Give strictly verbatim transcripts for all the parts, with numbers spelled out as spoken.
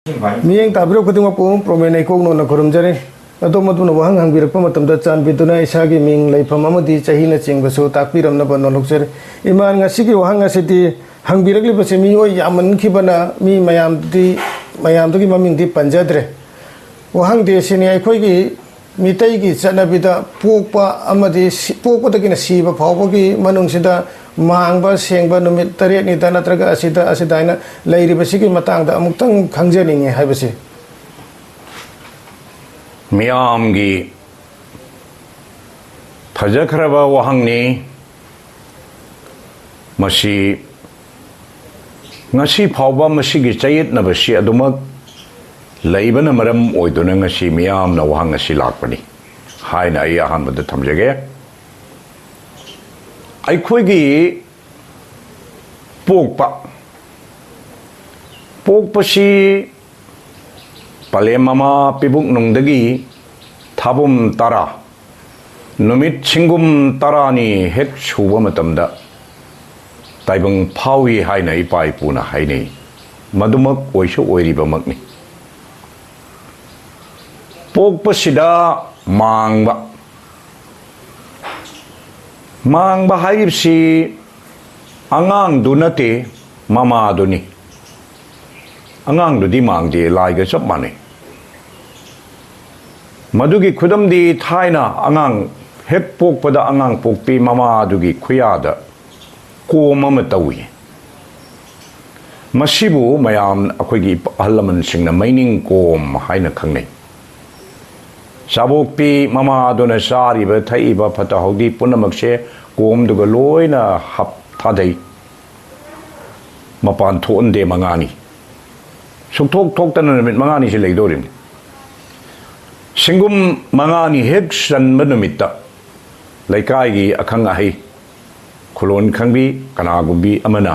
ꯃꯤꯠꯌꯦꯡ ꯇꯥꯕꯤꯔꯤꯕ ꯈꯨꯗꯤꯡꯃꯛꯄꯨ ꯄ꯭ꯔꯣꯃꯦꯟ ꯍꯩꯀꯣꯛꯅꯣꯅ ꯈꯨꯔꯨꯝꯖꯔꯤ꯫ ꯑꯗꯣꯝ ꯑꯗꯨꯅ ꯋꯥꯍꯪ ꯍꯪꯕꯤꯔꯛꯄ ꯃꯇꯝꯗ ꯆꯥꯟꯕꯤꯗꯨꯅ ꯏꯁꯥꯒꯤ ꯃꯤꯡ, ꯂꯩꯐꯝ ꯑꯃꯗꯤ ꯆꯍꯤꯅꯆꯤꯡꯕꯁꯨ ꯇꯥꯛꯄꯤꯔꯝꯅꯕ ꯅꯣꯜꯂꯨꯛꯆꯔꯤ꯫ ꯏꯃꯥꯟ, ꯉꯁꯤꯒꯤ ꯋꯥꯍꯪ ꯑꯁꯤꯗꯤ ꯍꯪꯕꯤꯔꯛꯂꯤꯕꯁꯤ ꯃꯤꯑꯣꯏ ꯌꯥꯝꯃꯟꯈꯤꯕꯅ ꯃꯤ ꯃꯌꯥꯝꯗꯤ, ꯃꯌꯥꯝꯗꯨꯒꯤ ꯃꯃꯤꯡꯗꯤ ꯄꯟꯖꯗ꯭ꯔꯦ꯫ ꯋꯥꯍꯪꯗꯤ ꯑꯁꯤꯅꯤ: ꯑꯩꯈꯣꯏꯒꯤ ꯃꯤꯇꯩꯒꯤ ꯆꯠꯅꯕꯤꯗ ꯄꯣꯛꯄ ꯑꯃꯗꯤ ꯁꯤ-, ꯄꯣꯛꯄꯗꯒꯤꯅ ꯁꯤꯕ ꯐꯥꯎꯕꯒꯤ ꯃꯅꯨꯡꯁꯤꯗ ꯃꯥꯡꯕ ꯁꯦꯡꯕ ꯅꯨꯃꯤꯠ ꯇꯔꯦꯠꯅꯤꯗ ꯅꯠꯇ꯭ꯔꯒ ꯑꯁꯤꯗ, ꯑꯁꯤꯗ ꯍꯥꯏꯅ ꯂꯩꯔꯤꯕꯁꯤꯒꯤ ꯃꯇꯥꯡꯗ ꯑꯃꯨꯛꯇꯪ ꯈꯪꯖꯅꯤꯡꯉꯤ ꯍꯥꯏꯕꯁꯤ꯫ ꯃꯤꯌꯥꯝꯒꯤ ꯐꯖꯈ꯭ꯔꯕ ꯋꯥꯍꯪꯅꯤ꯫ ꯃꯁꯤ ꯉꯁꯤ ꯐꯥꯎꯕ ꯃꯁꯤꯒꯤ ꯆꯌꯦꯠꯅꯕꯁꯤ ꯑꯗꯨꯃꯛ ꯂꯩꯕꯅ ꯃꯔꯝ ꯑꯣꯏꯗꯨꯅ ꯉꯁꯤ ꯃꯤꯌꯥꯝꯅ ꯋꯥꯍꯪ ꯑꯁꯤ ꯂꯥꯛꯄꯅꯤ ꯍꯥꯏꯅ ꯑꯩ ꯑꯍꯥꯟꯕꯗ ꯊꯝꯖꯒꯦ꯫ ꯑꯩꯈꯣꯏꯒꯤ ꯄꯣꯛꯄ, ꯄꯣꯛꯄꯁꯤ ꯄꯂꯦꯝ ꯃꯃꯥ ꯄꯤꯕꯨꯛꯅꯨꯡꯗꯒꯤ ꯊꯥꯕꯨꯝ ꯇꯔꯥ, ꯅꯨꯃꯤꯠ ꯁꯤꯡꯒꯨꯝ ꯇꯔꯥꯅꯤ ꯍꯦꯛ ꯁꯨꯕ ꯃꯇꯝꯗ ꯇꯥꯏꯕꯪ ꯐꯥꯎꯏ ꯍꯥꯏꯅ ꯏꯄꯥ ꯏꯄꯨꯅ ꯍꯥꯏꯅꯩ꯫ ꯃꯗꯨꯃꯛ ꯑꯣꯏꯁꯨ ꯑꯣꯏꯔꯤꯕꯃꯛꯅꯤ꯫ ꯄꯣꯛꯄꯁꯤꯗ ꯃꯥꯡꯕ, ꯃꯥꯡꯕ ꯍꯥꯏꯔꯤꯕꯁꯤ ꯑꯉꯥꯡꯗꯨ ꯅꯠꯇꯦ, ꯃꯃꯥꯗꯨꯅꯤ꯫ ꯑꯉꯥꯡꯗꯨꯗꯤ ꯃꯥꯡꯗꯦ, ꯂꯥꯏꯒ ꯆꯞ ꯃꯥꯟꯅꯩ꯫ ꯃꯗꯨꯒꯤ ꯈꯨꯗꯝꯗꯤ ꯊꯥꯏꯅ ꯑꯉꯥꯡ ꯍꯦꯛ ꯄꯣꯛꯄꯗ ꯑꯉꯥꯡ ꯄꯣꯛꯄꯤ ꯃꯃꯥꯗꯨꯒꯤ ꯈꯨꯌꯥꯗ ꯀꯣꯝ ꯑꯃ ꯇꯧꯏ꯫ ꯃꯁꯤꯕꯨ ꯃꯌꯥꯝ ꯑꯩꯈꯣꯏꯒꯤ ꯑꯍꯜ ꯂꯃꯟꯁꯤꯡꯅ ꯃꯩꯅꯤꯡ ꯀꯣꯝ ꯍꯥꯏꯅ ꯈꯪꯅꯩ꯫ ꯆꯥꯕꯣꯛꯄꯤ ꯃꯃꯥꯗꯨꯅ ꯆꯥꯔꯤꯕ ꯊꯛꯏꯕ ꯐꯠꯇ ꯍꯥꯎꯗꯤ ꯄꯨꯝꯅꯃꯛꯁꯦ ꯀꯣꯝꯗꯨꯒ ꯂꯣꯏꯅ ꯍꯥꯞ-, ꯊꯥꯗꯩ꯫ ꯃꯄꯥꯟ ꯊꯣꯛꯍꯟꯗꯦ ꯃꯉꯥꯅꯤ꯫ ꯁꯨꯛꯊꯣꯛ ꯊꯣꯛꯇꯅ ꯅꯨꯃꯤꯠ ꯃꯉꯥꯅꯤꯁꯤ ꯂꯩꯗꯧꯔꯤꯕꯅꯤ꯫ ꯁꯤꯡꯒꯨꯝ ꯃꯉꯥꯅꯤ ꯍꯦꯛ ꯆꯟꯕ ꯅꯨꯃꯤꯠꯇ ꯂꯩꯀꯥꯏꯒꯤ ꯑꯈꯪ ꯑꯍꯩ, ꯈꯨꯂꯣꯟ ꯈꯪꯕꯤ, ꯀꯅꯥꯒꯨꯝꯕꯤ ꯑꯃꯅ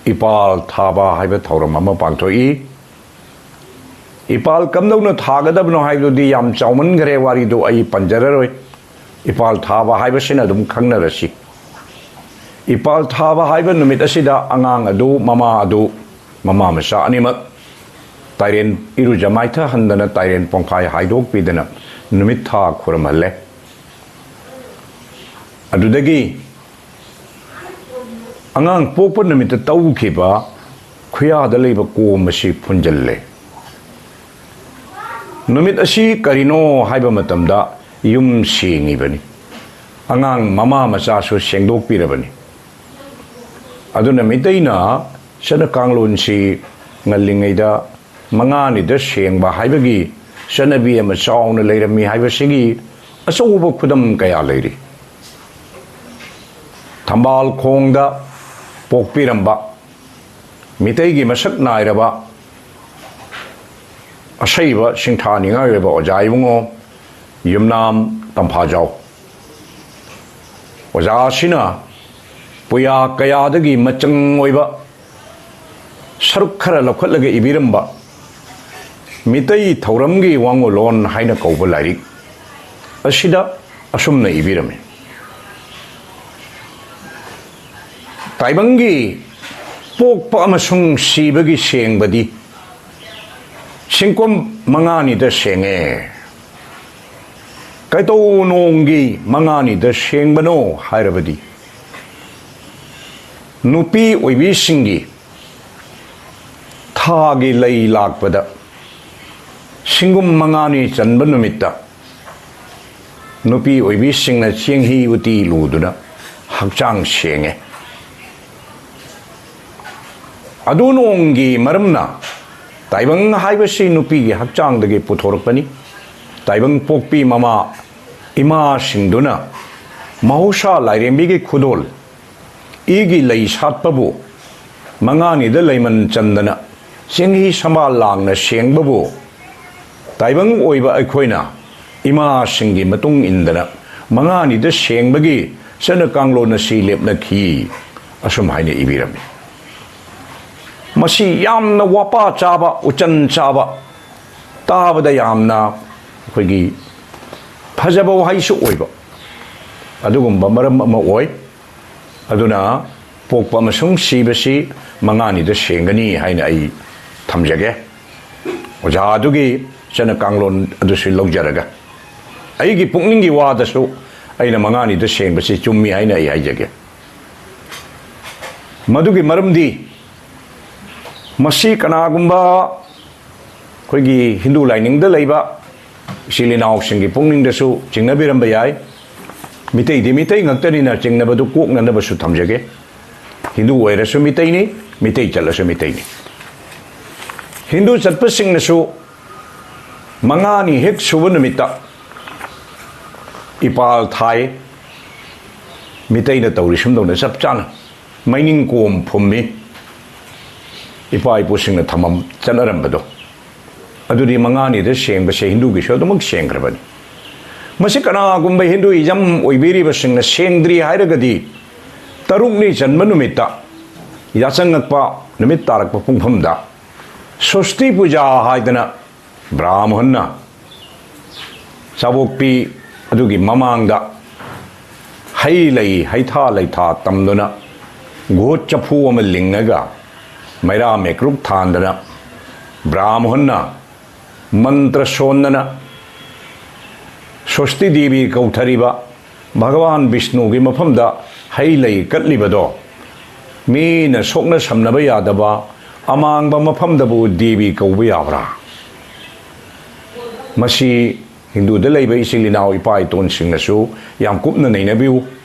ꯏꯄꯥꯜ ꯊꯥꯕ ꯍꯥꯏꯕ ꯊꯧꯔꯝ ꯑꯃ ꯄꯥꯡꯊꯣꯛꯏ꯫ ꯏꯄꯥꯜ ꯀꯝꯗꯧꯅ ꯊꯥꯒꯗꯕꯅꯣ ꯍꯥꯏꯕꯗꯨꯗꯤ ꯌꯥꯝ ꯆꯥꯎꯃꯟꯈ꯭ꯔꯦ, ꯋꯥꯔꯤꯗꯨ ꯑꯩ ꯄꯟꯖꯔꯔꯣꯏ꯫ ꯏꯄꯥꯜ ꯊꯥꯕ ꯍꯥꯏꯕꯁꯤꯅ ꯑꯗꯨꯝ ꯈꯪꯅꯔꯁꯤ꯫ ꯏꯄꯥꯜ ꯊꯥꯕ ꯍꯥꯏꯕ ꯅꯨꯃꯤꯠ ꯑꯁꯤꯗ ꯑꯉꯥꯡ ꯑꯗꯨ, ꯃꯃꯥ ꯑꯗꯨ, ꯃꯃꯥ ꯃꯆꯥ ꯑꯅꯤꯃꯛ ꯇꯥꯏꯔꯦꯟ ꯏꯔꯨꯖ ꯃꯥꯏꯊꯍꯟꯗꯅ, ꯇꯥꯏꯔꯦꯟ ꯄꯣꯡꯈꯥꯏ ꯍꯥꯏꯗꯣꯛꯄꯤꯗꯅ ꯅꯨꯃꯤꯠ ꯊꯥ ꯈꯨꯔꯨꯝꯍꯜꯂꯦ꯫ ꯑꯗꯨꯗꯒꯤ ꯑꯉꯥꯡ ꯄꯣꯛꯄ ꯅꯨꯃꯤꯠꯇ ꯇꯧꯈꯤꯕ ꯈꯨꯌꯥꯗ ꯂꯩꯕ ꯀꯣꯝ ꯑꯁꯤ ꯐꯨꯟꯖꯜꯂꯦ꯫ ꯅꯨꯃꯤꯠ ꯑꯁꯤ ꯀꯔꯤꯅꯣ ꯍꯥꯏꯕ ꯃꯇꯝꯗ, ꯌꯨꯝ ꯁꯦꯡꯉꯤꯕꯅꯤ꯫ ꯑꯉꯥꯡ ꯃꯃꯥ ꯃꯆꯥꯁꯨ ꯁꯦꯡꯗꯣꯛꯄꯤꯔꯕꯅꯤ꯫ ꯑꯗꯨꯅ ꯃꯤꯇꯩꯅ ꯆꯠꯅ ꯀꯥꯡꯂꯣꯟꯁꯤ ꯉꯜꯂꯤꯉꯩꯗ ꯃꯉꯥꯅꯤꯗ ꯁꯦꯡꯕ ꯍꯥꯏꯕꯒꯤ ꯆꯠꯅꯕꯤ ꯑꯃ ꯆꯥꯎꯅ ꯂꯩꯔꯝꯃꯤ ꯍꯥꯏꯕꯁꯤꯒꯤ ꯑꯆꯧꯕ ꯈꯨꯗꯝ ꯀꯌꯥ ꯂꯩꯔꯤ꯫ ꯊꯝꯕꯥꯜ ꯈꯣꯡꯗ ꯄꯣꯛꯄꯤꯔꯝꯕ ꯃꯤꯇꯩꯒꯤ ꯃꯁꯛ ꯅꯥꯏꯔꯕ ꯑꯁꯩꯕ ꯁꯤꯡꯊꯥꯅꯤꯡꯉꯥꯏ ꯑꯣꯏꯕ ꯑꯣꯖꯥ ꯏꯕꯨꯡꯉꯣ ꯌꯨꯝꯅꯥꯝ ꯇꯝꯐꯥꯖꯥꯎ꯫ ꯑꯣꯖꯥ ꯑꯁꯤꯅ ꯄꯨꯌꯥ ꯀꯌꯥꯗꯒꯤ ꯃꯆꯪ ꯑꯣꯏꯕ ꯁꯔꯨꯛ ꯈꯔ ꯂꯧꯈꯠꯂꯒ ꯏꯕꯤꯔꯝꯕ ꯃꯤꯇꯩ ꯊꯧꯔꯝꯒꯤ ꯋꯥꯉꯨꯂꯣꯟ ꯍꯥꯏꯅ ꯀꯧꯕ ꯂꯥꯏꯔꯤꯛ ꯑꯁꯤꯗ ꯑꯁꯨꯝꯅ ꯏꯕꯤꯔꯝꯃꯤ: "ꯇꯥꯏꯕꯪꯒꯤ ꯄꯣꯛꯄ ꯑꯃꯁꯨꯡ ꯁꯤꯕꯒꯤ ꯁꯦꯡꯕꯗꯤ ꯁꯤꯡꯀꯨꯝ ꯃꯉꯥꯅꯤꯗ ꯁꯦꯡꯉꯦ꯫ ꯀꯩꯗꯧ ꯅꯣꯡꯒꯤ ꯃꯉꯥꯅꯤꯗ ꯁꯦꯡꯕꯅꯣ ꯍꯥꯏꯔꯕꯗꯤ, ꯅꯨꯄꯤ ꯑꯣꯏꯕꯤꯁꯤꯡꯒꯤ ꯊꯥꯒꯤ ꯂꯩ ꯂꯥꯛꯄꯗ ꯁꯤꯡꯒꯨꯝ ꯃꯉꯥꯅꯤ ꯆꯟꯕ ꯅꯨꯃꯤꯠꯇ ꯅꯨꯄꯤ ꯑꯣꯏꯕꯤꯁꯤꯡꯅ ꯆꯦꯡꯍꯤ ꯎꯇꯤ ꯂꯨꯗꯨꯅ ꯍꯛꯆꯥꯡ ꯁꯦꯡꯉꯦ꯫ ꯑꯗꯨ ꯅꯣꯡꯒꯤ ꯃꯔꯝꯅ ꯇꯥꯏꯕꯪ ꯍꯥꯏꯕꯁꯤ ꯅꯨꯄꯤꯒꯤ ꯍꯛꯆꯥꯡꯗꯒꯤ ꯄꯨꯊꯣꯔꯛꯄꯅꯤ꯫ ꯇꯥꯏꯕꯪ ꯄꯣꯛꯄꯤ ꯃꯃꯥ ꯏꯃꯥꯁꯤꯡꯗꯨꯅ ꯃꯍꯧꯁꯥ ꯂꯥꯏꯔꯦꯝꯕꯤꯒꯤ ꯈꯨꯗꯣꯜ ꯏꯒꯤ ꯂꯩ ꯁꯥꯠꯄꯕꯨ ꯃꯉꯥꯅꯤꯗ ꯂꯩꯃꯟ ꯆꯟꯗꯅ ꯆꯦꯡꯍꯤ ꯁꯝꯕꯥꯜ ꯂꯥꯡꯅ ꯁꯦꯡꯕꯕꯨ ꯇꯥꯏꯕꯪ ꯑꯣꯏꯕ ꯑꯩꯈꯣꯏꯅ ꯏꯃꯥꯁꯤꯡꯒꯤ ꯃꯇꯨꯡ ꯏꯟꯗꯅ ꯃꯉꯥꯅꯤꯗ ꯁꯦꯡꯕꯒꯤ ꯆꯠꯅ ꯀꯥꯡꯂꯣꯟ ꯑꯁꯤ ꯂꯦꯞꯅꯈꯤ", ꯑꯁꯨꯝ ꯍꯥꯏꯅ ꯏꯕꯤꯔꯝꯃꯤ꯫ ꯃꯁꯤ ꯌꯥꯝꯅ ꯋꯥꯄꯥ ꯆꯥꯕ, ꯎꯆꯟ ꯆꯥꯕ, ꯇꯥꯕꯗ ꯌꯥꯝꯅ ꯑꯩꯈꯣꯏꯒꯤ ꯐꯖꯕ ꯋꯥꯍꯩꯁꯨ ꯑꯣꯏꯕ ꯑꯗꯨꯒꯨꯝꯕ ꯃꯔꯝ ꯑꯃ ꯑꯣꯏ꯫ ꯑꯗꯨꯅ ꯄꯣꯛꯄ ꯑꯃꯁꯨꯡ ꯁꯤꯕꯁꯤ ꯃꯉꯥꯅꯤꯗ ꯁꯦꯡꯒꯅꯤ ꯍꯥꯏꯅ ꯑꯩ ꯊꯝꯖꯒꯦ꯫ ꯑꯣꯖꯥ ꯑꯗꯨꯒꯤ ꯆꯠꯅ ꯀꯥꯡꯂꯣꯟ ꯑꯗꯨꯁꯨ ꯂꯧꯖꯔꯒ, ꯑꯩꯒꯤ ꯄꯨꯛꯅꯤꯡꯒꯤ ꯋꯥꯗꯁꯨ ꯑꯩꯅ ꯃꯉꯥꯅꯤꯗ ꯁꯦꯡꯕꯁꯤ ꯆꯨꯝꯃꯤ ꯍꯥꯏꯅ ꯑꯩ ꯍꯥꯏꯖꯒꯦ꯫ ꯃꯗꯨꯒꯤ ꯃꯔꯝꯗꯤ, ꯃꯁꯤ ꯀꯅꯥꯒꯨꯝꯕ ꯑꯩꯈꯣꯏꯒꯤ ꯍꯤꯟꯗꯨ ꯂꯥꯏꯅꯤꯡꯗ ꯂꯩꯕ ꯏꯆꯤꯜ ꯏꯅꯥꯎꯁꯤꯡꯒꯤ ꯄꯨꯛꯅꯤꯡꯗꯁꯨ ꯆꯤꯡꯅꯕꯤꯔꯝꯕ ꯌꯥꯏ꯫ ꯃꯤꯇꯩꯗꯤ ꯃꯤꯇꯩ ꯉꯥꯛꯇꯅꯤꯅ ꯆꯤꯡꯅꯕꯗꯨ ꯀꯣꯛꯅꯅꯕꯁꯨ ꯊꯝꯖꯒꯦ꯫ ꯍꯤꯟꯗꯨ ꯑꯣꯏꯔꯁꯨ ꯃꯤꯇꯩꯅꯤ, ꯃꯤꯇꯩ ꯆꯠꯂꯁꯨ ꯃꯤꯇꯩꯅꯤ꯫ ꯍꯤꯟꯗꯨ ꯆꯠꯄꯁꯤꯡꯅꯁꯨ ꯃꯉꯥꯅꯤ ꯍꯦꯛ ꯁꯨꯕ ꯅꯨꯃꯤꯠꯇ ꯏꯄꯥꯜ ꯊꯥꯏ꯫ ꯃꯤꯇꯩꯅ ꯇꯧꯔꯤ ꯁꯨꯝꯗꯧꯅ ꯆꯞ ꯆꯥꯅ ꯃꯩꯅꯤꯡ ꯀꯣꯝ ꯐꯨꯝꯃꯤ꯫ ꯏꯄꯥ ꯏꯄꯨꯁꯤꯡꯅ ꯊꯝꯃꯝ ꯆꯠꯅꯔꯝꯕꯗꯣ꯫ ꯑꯗꯨꯗꯤ ꯃꯉꯥꯅꯤꯗ ꯁꯦꯡꯕꯁꯦ ꯍꯤꯟꯗꯨꯒꯤꯁꯨ ꯑꯗꯨꯃꯛ ꯁꯦꯡꯈ꯭ꯔꯕꯅꯤ꯫ ꯃꯁꯤ ꯀꯅꯥꯒꯨꯝꯕ ꯍꯤꯟꯗꯨꯏꯖꯝ ꯑꯣꯏꯕꯤꯔꯤꯕꯁꯤꯡꯅ ꯁꯦꯡꯗ꯭ꯔꯤ ꯍꯥꯏꯔꯒꯗꯤ, ꯇꯔꯨꯛꯅꯤ ꯆꯟꯕ ꯅꯨꯃꯤꯠꯇ, ꯌꯥꯆꯪꯉꯛꯄ ꯅꯨꯃꯤꯠ ꯇꯥꯔꯛꯄ ꯄꯨꯡꯐꯝꯗ ꯁꯣꯁꯇꯤ ꯄꯨꯖꯥ ꯍꯥꯏꯗꯅ ꯕ꯭ꯔꯥꯍꯃꯟꯅ ꯆꯥꯕꯣꯛꯄꯤ ꯑꯗꯨꯒꯤ ꯃꯃꯥꯡꯗ ꯍꯩ ꯂꯩ, ꯍꯩꯊꯥ ꯂꯩꯊꯥ ꯇꯝꯗꯨꯅ, ꯒꯣꯠ ꯆꯐꯨ ꯑꯃ ꯂꯤꯡꯉꯒ, ꯃꯩꯔꯥ ꯃꯩꯀ꯭ꯔꯨꯛ ꯊꯥꯟꯗꯅ, ꯕ꯭ꯔꯥꯍꯃꯟꯅ ꯃꯟꯇ꯭ꯔ ꯁꯣꯟꯗꯅ, ꯁꯣꯁꯇꯤ ꯗꯦꯕꯤ ꯀꯧꯊꯔꯤꯕ ꯚꯒꯋꯥꯟ ꯕꯤꯁꯅꯨꯒꯤ ꯃꯐꯝꯗ ꯍꯩ ꯂꯩ ꯀꯠꯂꯤꯕꯗꯣ, ꯃꯤꯅ ꯁꯣꯛꯅ ꯁꯝꯅꯕ ꯌꯥꯗꯕ ꯑꯃꯥꯡꯕ ꯃꯐꯝꯗꯕꯨ ꯗꯦꯕꯤ ꯀꯧꯕ ꯌꯥꯕ꯭ꯔꯥ? ꯃꯁꯤ ꯍꯤꯟꯗꯨꯗ ꯂꯩꯕ ꯏꯆꯤꯜ ꯏꯅꯥꯎ ꯏꯄꯥ ꯏꯇꯣꯟꯁꯤꯡꯅꯁꯨ ꯌꯥꯝ ꯀꯨꯞꯅ ꯅꯩꯅꯕꯤꯌꯨ,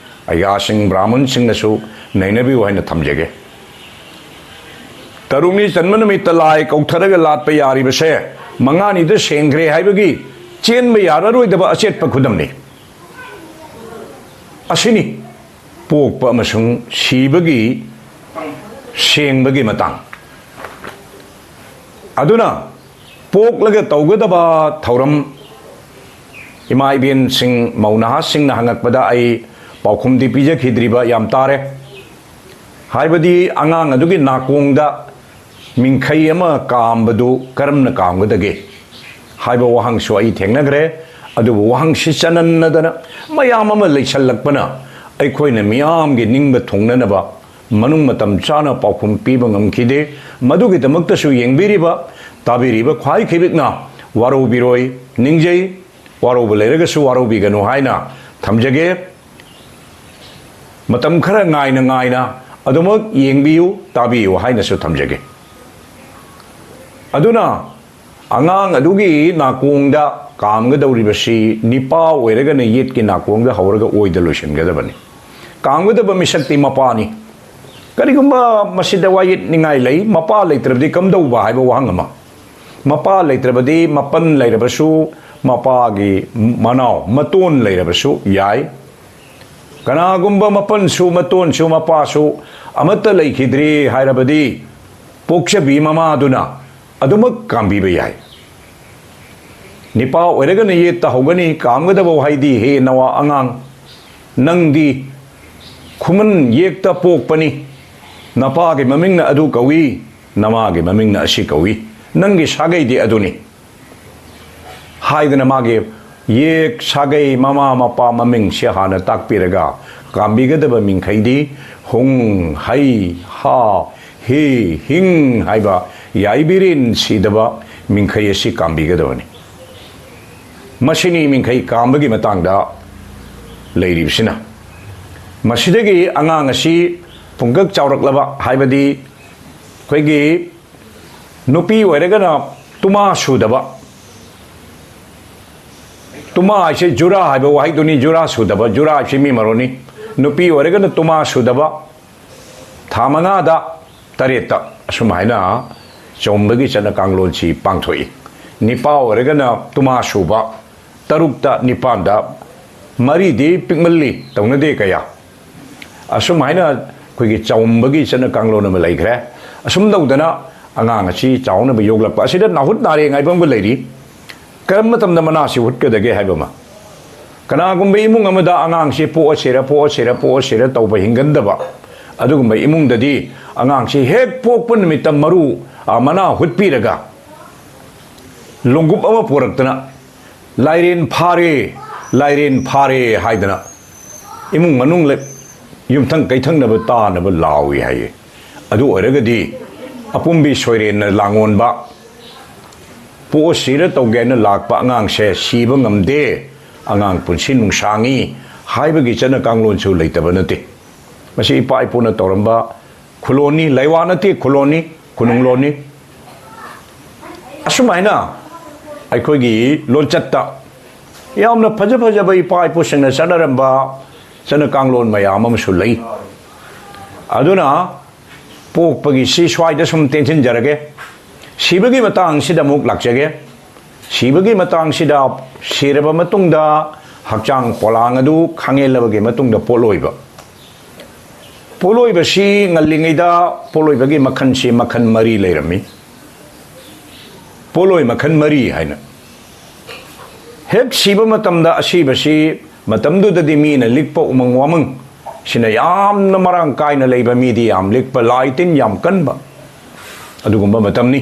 ꯑꯌꯥꯁꯤꯡ ꯕ꯭ꯔꯥꯍꯃꯟꯁꯤꯡꯅꯁꯨ ꯅꯩꯅꯕꯤꯌꯨ ꯍꯥꯏꯅ ꯊꯝꯖꯒꯦ꯫ ꯇꯔꯨꯛꯅꯤ ꯆꯟꯕ ꯅꯨꯃꯤꯠꯇ ꯂꯥꯏ ꯀꯧꯊꯔꯒ ꯂꯥꯠꯄ ꯌꯥꯔꯤꯕꯁꯦ ꯃꯉꯥꯅꯤꯗ ꯁꯦꯡꯈ꯭ꯔꯦ ꯍꯥꯏꯕꯒꯤ ꯆꯦꯟꯕ ꯌꯥꯔꯔꯣꯏꯗꯕ ꯑꯆꯦꯠꯄ ꯈꯨꯗꯝꯅꯤ꯫ ꯑꯁꯤꯅꯤ ꯄꯣꯛꯄ ꯑꯃꯁꯨꯡ ꯁꯤꯕꯒꯤ, ꯁꯦꯡꯕꯒꯤ ꯃꯇꯥꯡ꯫ ꯑꯗꯨꯅ ꯄꯣꯛꯂꯒ ꯇꯧꯒꯗꯕ ꯊꯧꯔꯝ, ꯏꯃꯥ ꯏꯕꯦꯟꯁꯤꯡ, ꯃꯧ ꯅꯍꯥꯁꯤꯡꯅ ꯍꯪꯉꯛꯄꯗ ꯑꯩ ꯄꯥꯎꯈꯨꯝꯗꯤ ꯄꯤꯖꯈꯤꯗ꯭ꯔꯤꯕ ꯌꯥꯝ ꯇꯥꯔꯦ꯫ ꯍꯥꯏꯕꯗꯤ ꯑꯉꯥꯡ ꯑꯗꯨꯒꯤ ꯅꯥꯀꯣꯡꯗ ꯃꯤꯡꯈꯩ ꯑꯃ ꯀꯥꯝꯕꯗꯨ ꯀꯔꯝꯅ ꯀꯥꯝꯒꯗꯒꯦ ꯍꯥꯏꯕ ꯋꯥꯍꯪꯁꯨ ꯑꯩ ꯊꯦꯡꯅꯈ꯭ꯔꯦ꯫ ꯑꯗꯨꯕꯨ ꯋꯥꯍꯪꯁꯤ ꯆꯅꯟꯅꯗꯅ ꯃꯌꯥꯝ ꯑꯃ ꯂꯩꯁꯜꯂꯛꯄꯅ ꯑꯩꯈꯣꯏꯅ ꯃꯤꯌꯥꯝꯒꯤ ꯅꯤꯡꯕ ꯊꯨꯡꯅꯅꯕ ꯃꯅꯨꯡ ꯃꯇꯝ ꯆꯥꯅ ꯄꯥꯎꯈꯨꯝ ꯄꯤꯕ ꯉꯝꯈꯤꯗꯦ꯫ ꯃꯗꯨꯒꯤꯗꯃꯛꯇꯁꯨ ꯌꯦꯡꯕꯤꯔꯤꯕ ꯇꯥꯕꯤꯔꯤꯕ ꯈ꯭ꯋꯥꯏ ꯈꯤꯕꯤꯛꯅ ꯋꯥꯔꯧꯕꯤꯔꯣꯏ ꯅꯤꯡꯖꯩ꯫ ꯋꯥꯔꯧꯕ ꯂꯩꯔꯒꯁꯨ ꯋꯥꯔꯧꯕꯤꯒꯅꯨ ꯍꯥꯏꯅ ꯊꯝꯖꯒꯦ꯫ ꯃꯇꯝ ꯈꯔ ꯉꯥꯏꯅ ꯉꯥꯏꯅ ꯑꯗꯨꯃꯛ ꯌꯦꯡꯕꯤꯌꯨ, ꯇꯥꯕꯤꯌꯨ ꯍꯥꯏꯅꯁꯨ ꯊꯝꯖꯒꯦ꯫ ꯑꯗꯨꯅ ꯑꯉꯥꯡ ꯑꯗꯨꯒꯤ ꯅꯥꯀꯣꯡꯗ ꯀꯥꯝꯒꯗꯧꯔꯤꯕꯁꯤ ꯅꯤꯄꯥ ꯑꯣꯏꯔꯒꯅ ꯌꯦꯠꯀꯤ ꯅꯥꯀꯣꯡꯗ ꯍꯧꯔꯒ ꯑꯣꯏꯗ ꯂꯣꯏꯁꯤꯟꯒꯗꯕꯅꯤ꯫ ꯀꯥꯝꯒꯗꯕ ꯃꯤꯁꯛꯇꯤ ꯃꯄꯥꯅꯤ꯫ ꯀꯔꯤꯒꯨꯝꯕ ꯃꯁꯤꯗ ꯋꯥꯌꯦꯠꯅꯤꯡꯉꯥꯏ ꯂꯩ, ꯃꯄꯥ ꯂꯩꯇ꯭ꯔꯕꯗꯤ ꯀꯝꯗꯧꯕ ꯍꯥꯏꯕ ꯋꯥꯍꯪ ꯑꯃ꯫ ꯃꯄꯥ ꯂꯩꯇ꯭ꯔꯕꯗꯤ ꯃꯄꯟ ꯂꯩꯔꯕꯁꯨ, ꯃꯄꯥꯒꯤ ꯃꯅꯥꯎ ꯃꯇꯣꯟ ꯂꯩꯔꯕꯁꯨ ꯌꯥꯏ꯫ ꯀꯅꯥꯒꯨꯝꯕ ꯃꯄꯟꯁꯨ ꯃꯇꯣꯟꯁꯨ ꯃꯄꯥꯁꯨ ꯑꯃꯠꯇ ꯂꯩꯈꯤꯗ꯭ꯔꯦ ꯍꯥꯏꯔꯕꯗꯤ, ꯄꯣꯛꯆꯕꯤ ꯃꯃꯥꯗꯨꯅ ꯑꯗꯨꯃꯛ ꯀꯥꯝꯕꯤꯕ ꯌꯥꯏ꯫ ꯅꯤꯄꯥ ꯑꯣꯏꯔꯒꯅ ꯌꯦꯠꯇ ꯍꯧꯒꯅꯤ꯫ ꯀꯥꯝꯒꯗꯕ ꯋꯥꯍꯩꯗꯤ, "ꯍꯦ ꯅꯋꯥ ꯑꯉꯥꯡ, ꯅꯪꯗꯤ ꯈꯨꯃꯟ ꯌꯦꯛꯇ ꯄꯣꯛꯄꯅꯤ꯫ ꯅꯄꯥꯒꯤ ꯃꯃꯤꯡꯅ ꯑꯗꯨ ꯀꯧꯏ, ꯅꯃꯥꯒꯤ ꯃꯃꯤꯡꯅ ꯑꯁꯤ ꯀꯧꯏ꯫ ꯅꯪꯒꯤ ꯁꯥꯒꯩꯗꯤ ꯑꯗꯨꯅꯤ" ꯍꯥꯏꯗꯅ ꯃꯥꯒꯤ ꯌꯦꯛ, ꯁꯥꯒꯩ, ꯃꯃꯥ ꯃꯄꯥ ꯃꯃꯤꯡꯁꯦ ꯍꯥꯟꯅ ꯇꯥꯛꯄꯤꯔꯒ, ꯀꯥꯝꯕꯤꯒꯗꯕ ꯃꯤꯡꯈꯩꯗꯤ ꯍꯨꯡ, ꯍꯩ, ꯍꯥ, ꯍꯤ, ꯍꯤꯡ ꯍꯥꯏꯕ ꯌꯥꯏꯕꯤꯔꯦꯟ ꯁꯤꯗꯕ ꯃꯤꯡꯈꯩ ꯑꯁꯤ ꯀꯥꯝꯕꯤꯒꯗꯕꯅꯤ꯫ ꯃꯁꯤꯅꯤ ꯃꯤꯡꯈꯩ ꯀꯥꯝꯕꯒꯤ ꯃꯇꯥꯡꯗ ꯂꯩꯔꯤꯕꯁꯤꯅ꯫ ꯃꯁꯤꯗꯒꯤ ꯑꯉꯥꯡ ꯑꯁꯤ ꯄꯨꯡꯀꯛ ꯆꯥꯎꯔꯛꯂꯕ, ꯍꯥꯏꯕꯗꯤ ꯑꯩꯈꯣꯏꯒꯤ ꯅꯨꯄꯤ ꯑꯣꯏꯔꯒꯅ ꯇꯨꯃꯥ ꯁꯨꯗꯕ, ꯇꯨꯃꯥ ꯍꯥꯏꯁꯦ ꯖꯨꯔꯥ ꯍꯥꯏꯕ ꯋꯥꯍꯩꯗꯨꯅꯤ꯫ ꯖꯨꯔꯥ ꯁꯨꯗꯕ, ꯖꯨꯔꯥ ꯍꯥꯏꯁꯦ ꯃꯤ ꯃꯔꯣꯟꯅꯤ꯫ ꯅꯨꯄꯤ ꯑꯣꯏꯔꯒꯅ ꯇꯨꯃꯥ ꯁꯨꯗꯕ, ꯊꯥ ꯃꯉꯥꯗ ꯇꯔꯦꯠꯇ ꯑꯁꯨꯝ ꯍꯥꯏꯅ ꯆꯥꯎꯝꯕꯒꯤ ꯆꯠꯅ ꯀꯥꯡꯂꯣꯟꯁꯤ ꯄꯥꯡꯊꯣꯛꯏ꯫ ꯅꯤꯄꯥ ꯑꯣꯏꯔꯒꯅ ꯇꯨꯃꯥ ꯁꯨꯕ, ꯇꯔꯨꯛꯇ ꯅꯤꯄꯥꯟꯗ, ꯃꯔꯤꯗꯤ ꯄꯤꯛꯃꯜꯂꯤ, ꯇꯧꯅꯗꯦ ꯀꯌꯥ꯫ ꯑꯁꯨꯝ ꯍꯥꯏꯅ ꯑꯩꯈꯣꯏꯒꯤ ꯆꯥꯎꯝꯕꯒꯤ ꯆꯠꯅ ꯀꯥꯡꯂꯣꯟ ꯑꯃ ꯂꯩꯈ꯭ꯔꯦ꯫ ꯑꯁꯨꯝ ꯇꯧꯗꯅ ꯑꯉꯥꯡ ꯑꯁꯤ ꯆꯥꯎꯅꯕ ꯌꯣꯛꯂꯛꯄ ꯑꯁꯤꯗ ꯅꯥꯍꯨꯠ ꯅꯥꯔꯦꯡ ꯍꯥꯏꯕ ꯑꯃꯒ ꯂꯩꯔꯤ꯫ ꯀꯔꯝꯕ ꯃꯇꯝꯗ ꯃꯅꯥꯁꯤ ꯍꯨꯠꯀꯗꯒꯦ ꯍꯥꯏꯕ ꯑꯃ꯫ ꯀꯅꯥꯒꯨꯝꯕ ꯏꯃꯨꯡ ꯑꯃꯗ ꯑꯉꯥꯡꯁꯤ ꯄꯣꯛꯑꯁꯤꯔ, ꯄꯣꯛꯑꯁꯤꯔ, ꯄꯣꯛꯑꯁꯤꯔ ꯇꯧꯕ ꯍꯤꯡꯒꯟꯗꯕ ꯑꯗꯨꯒꯨꯝꯕ ꯏꯃꯨꯡꯗꯗꯤ ꯑꯉꯥꯡꯁꯤ ꯍꯦꯛ ꯄꯣꯛꯄ ꯅꯨꯃꯤꯠꯇ ꯃꯔꯨ, ꯑ, ꯃꯅꯥ ꯍꯨꯠꯄꯤꯔꯒ ꯂꯣꯡꯒꯨꯞ ꯑꯃ ꯄꯨꯔꯛꯇꯅ, "ꯂꯥꯏꯔꯦꯟ ꯐꯥꯔꯦ, ꯂꯥꯏꯔꯦꯟ ꯐꯥꯔꯦ" ꯍꯥꯏꯗꯅ ꯏꯃꯨꯡ ꯃꯅꯨꯡ ꯂꯩ-, ꯌꯨꯝꯊꯪ ꯀꯩꯊꯪꯅꯕ ꯇꯥꯅꯕ ꯂꯥꯎꯏ ꯍꯥꯏꯌꯦ꯫ ꯑꯗꯨ ꯑꯣꯏꯔꯒꯗꯤ ꯑꯄꯨꯝꯕꯤ ꯁꯣꯏꯔꯦꯟꯅ ꯂꯥꯡꯑꯣꯟꯕ, ꯄꯣꯛꯑ ꯁꯤꯔ ꯇꯧꯒꯦꯅ ꯂꯥꯛꯄ ꯑꯉꯥꯡꯁꯦ ꯁꯤꯕ ꯉꯝꯗꯦ, ꯑꯉꯥꯡ ꯄꯨꯟꯁꯤ ꯅꯨꯡꯁꯥꯡꯉꯤ ꯍꯥꯏꯕꯒꯤ ꯆꯠꯅ ꯀꯥꯡꯂꯣꯟꯁꯨ ꯂꯩꯇꯕ ꯅꯠꯇꯦ꯫ ꯃꯁꯤ ꯏꯄꯥ ꯏꯄꯨꯅ ꯇꯧꯔꯝꯕ ꯈꯨꯂꯣꯟꯅꯤ, ꯂꯩꯋꯥ ꯅꯠꯇꯦ, ꯈꯨꯂꯣꯟꯅꯤ, ꯈꯨꯅꯨꯡꯂꯣꯟꯅꯤ꯫ ꯑꯁꯨꯃꯥꯏꯅ ꯑꯩꯈꯣꯏꯒꯤ ꯂꯣꯟꯆꯠꯇ ꯌꯥꯝꯅ ꯐꯖ ꯐꯖꯕ ꯏꯄꯥ ꯏꯄꯨꯁꯤꯡꯅ ꯆꯠꯅꯔꯝꯕ ꯆꯠꯅ ꯀꯥꯡꯂꯣꯟ ꯃꯌꯥꯝ ꯑꯃꯁꯨ ꯂꯩ꯫ ꯑꯗꯨꯅ ꯄꯣꯛꯄꯒꯤ ꯁꯤ ꯁ꯭ꯋꯥꯏꯗ ꯁꯨꯝ ꯇꯦꯟꯁꯤꯟꯖꯔꯒꯦ꯫ ꯁꯤꯕꯒꯤ ꯃꯇꯥꯡꯁꯤꯗ ꯑꯃꯨꯛ ꯂꯥꯛꯆꯒꯦ꯫ ꯁꯤꯕꯒꯤ ꯃꯇꯥꯡꯁꯤꯗ, ꯁꯤꯔꯕ ꯃꯇꯨꯡꯗ ꯍꯛꯆꯥꯡ ꯄꯣꯂꯥꯡ ꯑꯗꯨ ꯈꯥꯡꯍꯦꯜꯂꯕꯒꯤ ꯃꯇꯨꯡꯗ ꯄꯣꯠꯂꯣꯏꯕ꯫ ꯄꯣꯠꯂꯣꯏꯕꯁꯤ ꯉꯜꯂꯤꯉꯩꯗ ꯄꯣꯠꯂꯣꯏꯕꯒꯤ ꯃꯈꯜꯁꯤ ꯃꯈꯜ ꯃꯔꯤ ꯂꯩꯔꯝꯃꯤ꯫ ꯄꯣꯠꯂꯣꯏ ꯃꯈꯜ ꯃꯔꯤ ꯍꯥꯏꯅ꯫ ꯍꯦꯛ ꯁꯤꯕ ꯃꯇꯝꯗ ꯑꯁꯤꯕꯁꯤ ꯃꯇꯝꯗꯨꯗꯗꯤ ꯃꯤꯅ ꯂꯤꯛꯄ ꯎꯃꯪ ꯋꯥꯃꯪ ꯁꯤꯅ ꯌꯥꯝꯅ ꯃꯔꯥꯡ ꯀꯥꯏꯅ ꯂꯩꯕ, ꯃꯤꯗꯤ ꯌꯥꯝ ꯂꯤꯛꯄ, ꯂꯥꯏ ꯇꯤꯟ ꯌꯥꯝ ꯀꯟꯕ ꯑꯗꯨꯒꯨꯝꯕ ꯃꯇꯝꯅꯤ꯫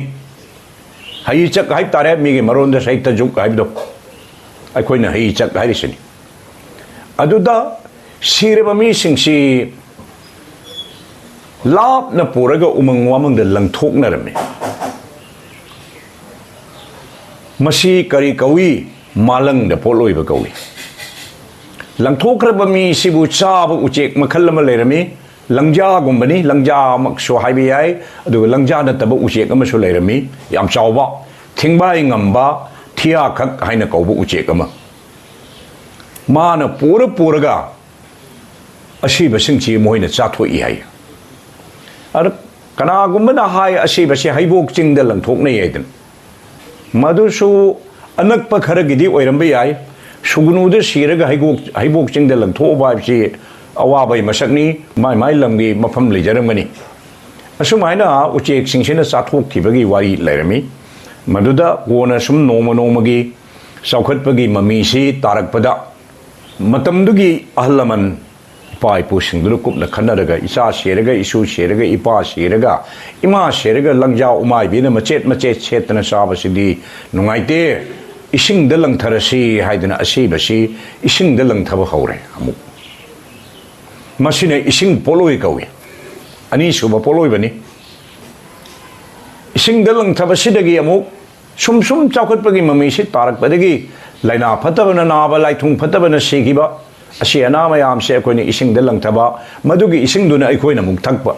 ꯍꯩꯆꯛ ꯍꯥꯏꯕ ꯇꯥꯔꯦ, ꯃꯤꯒꯤ ꯃꯔꯣꯟꯗ ꯁꯩꯇꯖꯨꯛ ꯍꯥꯏꯕꯗꯣ, ꯑꯩꯈꯣꯏꯅ ꯍꯩꯆꯛ ꯍꯥꯏꯔꯤꯁꯤꯅꯤ꯫ ꯑꯗꯨꯗ ꯁꯤꯔꯕ ꯃꯤꯁꯤꯡꯁꯤ ꯂꯥꯞꯅ ꯄꯨꯔꯒ ꯎꯃꯪ ꯋꯥꯃꯪꯗ ꯂꯪꯊꯣꯛꯅꯔꯝꯃꯤ꯫ ꯃꯁꯤ ꯀꯔꯤ ꯀꯧꯏ? ꯃꯥꯂꯪꯗ ꯄꯣꯠꯂꯣꯏꯕ ꯀꯧꯏ꯫ ꯂꯪꯊꯣꯛꯈ꯭ꯔꯕ ꯃꯤꯁꯤꯕꯨ ꯆꯥꯕ ꯎꯆꯦꯛ ꯃꯈꯜ ꯑꯃ ꯂꯩꯔꯝꯃꯤ꯫ ꯂꯪꯖꯥꯒꯨꯝꯕꯅꯤ, ꯂꯪꯖꯥꯃꯛꯁꯨ ꯍꯥꯏꯕ ꯌꯥꯏ꯫ ꯑꯗꯨꯒ ꯂꯪꯖꯥ ꯅꯠꯇꯕ ꯎꯆꯦꯛ ꯑꯃꯁꯨ ꯂꯩꯔꯝꯃꯤ, ꯌꯥꯝ ꯆꯥꯎꯕ, ꯊꯤꯡꯕꯥꯏ ꯉꯝꯕ, ꯊꯤꯌꯥꯈꯛ ꯍꯥꯏꯅ ꯀꯧꯕ ꯎꯆꯦꯛ ꯑꯃ꯫ ꯃꯥꯅ ꯄꯨꯔ ꯄꯨꯔꯒ ꯑꯁꯤꯕꯁꯤꯡꯁꯤ ꯃꯣꯏꯅ ꯆꯥꯊꯣꯛꯏ ꯍꯥꯏ꯫ ꯑꯗ ꯀꯅꯥꯒꯨꯝꯕꯅ ꯍꯥꯏ ꯑꯁꯤꯕꯁꯤ ꯍꯩꯕꯣꯛ ꯆꯤꯡꯗ ꯂꯪꯊꯣꯛꯅꯩ ꯍꯥꯏꯗꯅ꯫ ꯃꯗꯨꯁꯨ ꯑꯅꯛꯄ ꯈꯔꯒꯤꯗꯤ ꯑꯣꯏꯔꯝꯕ ꯌꯥꯏ꯫ ꯁꯨꯒꯅꯨꯗ ꯁꯤꯔꯒ ꯍꯩꯕꯣꯛ, ꯍꯩꯕꯣꯛ ꯆꯤꯡꯗ ꯂꯪꯊꯣꯛꯎꯕ ꯍꯥꯏꯕꯁꯤ ꯑꯋꯥꯕꯒꯤ ꯃꯁꯛꯅꯤ꯫ ꯃꯥꯏ ꯃꯥꯏ ꯂꯝꯒꯤ ꯃꯐꯝ ꯂꯩꯖꯔꯝꯒꯅꯤ꯫ ꯑꯁꯨꯃꯥꯏꯅ ꯎꯆꯦꯛꯁꯤꯡꯁꯤꯅ ꯆꯥꯊꯣꯛꯈꯤꯕꯒꯤ ꯋꯥꯔꯤ ꯂꯩꯔꯝꯃꯤ꯫ ꯃꯗꯨꯗ ꯀꯣꯟꯅ ꯁꯨꯝ ꯅꯣꯡꯃ ꯅꯣꯡꯃꯒꯤ ꯆꯥꯎꯈꯠꯄꯒꯤ ꯃꯃꯤꯁꯤ ꯇꯥꯔꯛꯄꯗ ꯃꯇꯝꯗꯨꯒꯤ ꯑꯍꯜ ꯂꯃꯟ ꯏꯄꯥ ꯏꯄꯨꯁꯤꯡꯗꯨꯅ ꯀꯨꯞꯅ ꯈꯟꯅꯔꯒ, ꯏꯆꯥ ꯁꯤꯔꯒ, ꯏꯁꯨ ꯁꯤꯔꯒ, ꯏꯄꯥ ꯁꯤꯔꯒ, ꯏꯃꯥ ꯁꯤꯔꯒ ꯂꯪꯖꯥ ꯎꯃꯥꯏꯕꯤꯅ ꯃꯆꯦꯠ ꯃꯆꯦꯠ ꯁꯦꯠꯇꯅ ꯆꯥꯕꯁꯤꯗꯤ ꯅꯨꯡꯉꯥꯏꯇꯦ, ꯏꯁꯤꯡꯗ ꯂꯪꯊꯔꯁꯤ ꯍꯥꯏꯗꯅ ꯑꯁꯤꯕꯁꯤ ꯏꯁꯤꯡꯗ ꯂꯪꯊꯕ ꯍꯧꯔꯦ꯫ ꯑꯃꯨꯛ ꯃꯁꯤꯅ ꯏꯁꯤꯡ ꯄꯣꯠꯂꯣꯏ ꯀꯧꯏ, ꯑꯅꯤꯁꯨꯕ ꯄꯣꯠꯂꯣꯏꯕꯅꯤ꯫ ꯏꯁꯤꯡꯗ ꯂꯪꯊꯕꯁꯤꯗꯒꯤ ꯑꯃꯨꯛ ꯁꯨꯝ ꯁꯨꯝ ꯆꯥꯎꯈꯠꯄꯒꯤ ꯃꯃꯤꯁꯤ ꯇꯥꯔꯛꯄꯗꯒꯤ ꯂꯥꯏꯅꯥ ꯐꯠꯇꯕꯅ ꯅꯥꯕ, ꯂꯥꯏꯊꯨꯡ ꯐꯠꯇꯕꯅ ꯁꯤꯈꯤꯕ, ꯑꯁꯤ ꯑꯅꯥ ꯃꯌꯥꯝꯁꯦ ꯑꯩꯈꯣꯏꯅ ꯏꯁꯤꯡꯗ ꯂꯪꯊꯕ, ꯃꯗꯨꯒꯤ ꯏꯁꯤꯡꯗꯨꯅ ꯑꯩꯈꯣꯏꯅ ꯑꯃꯨꯛ ꯊꯛꯄ꯫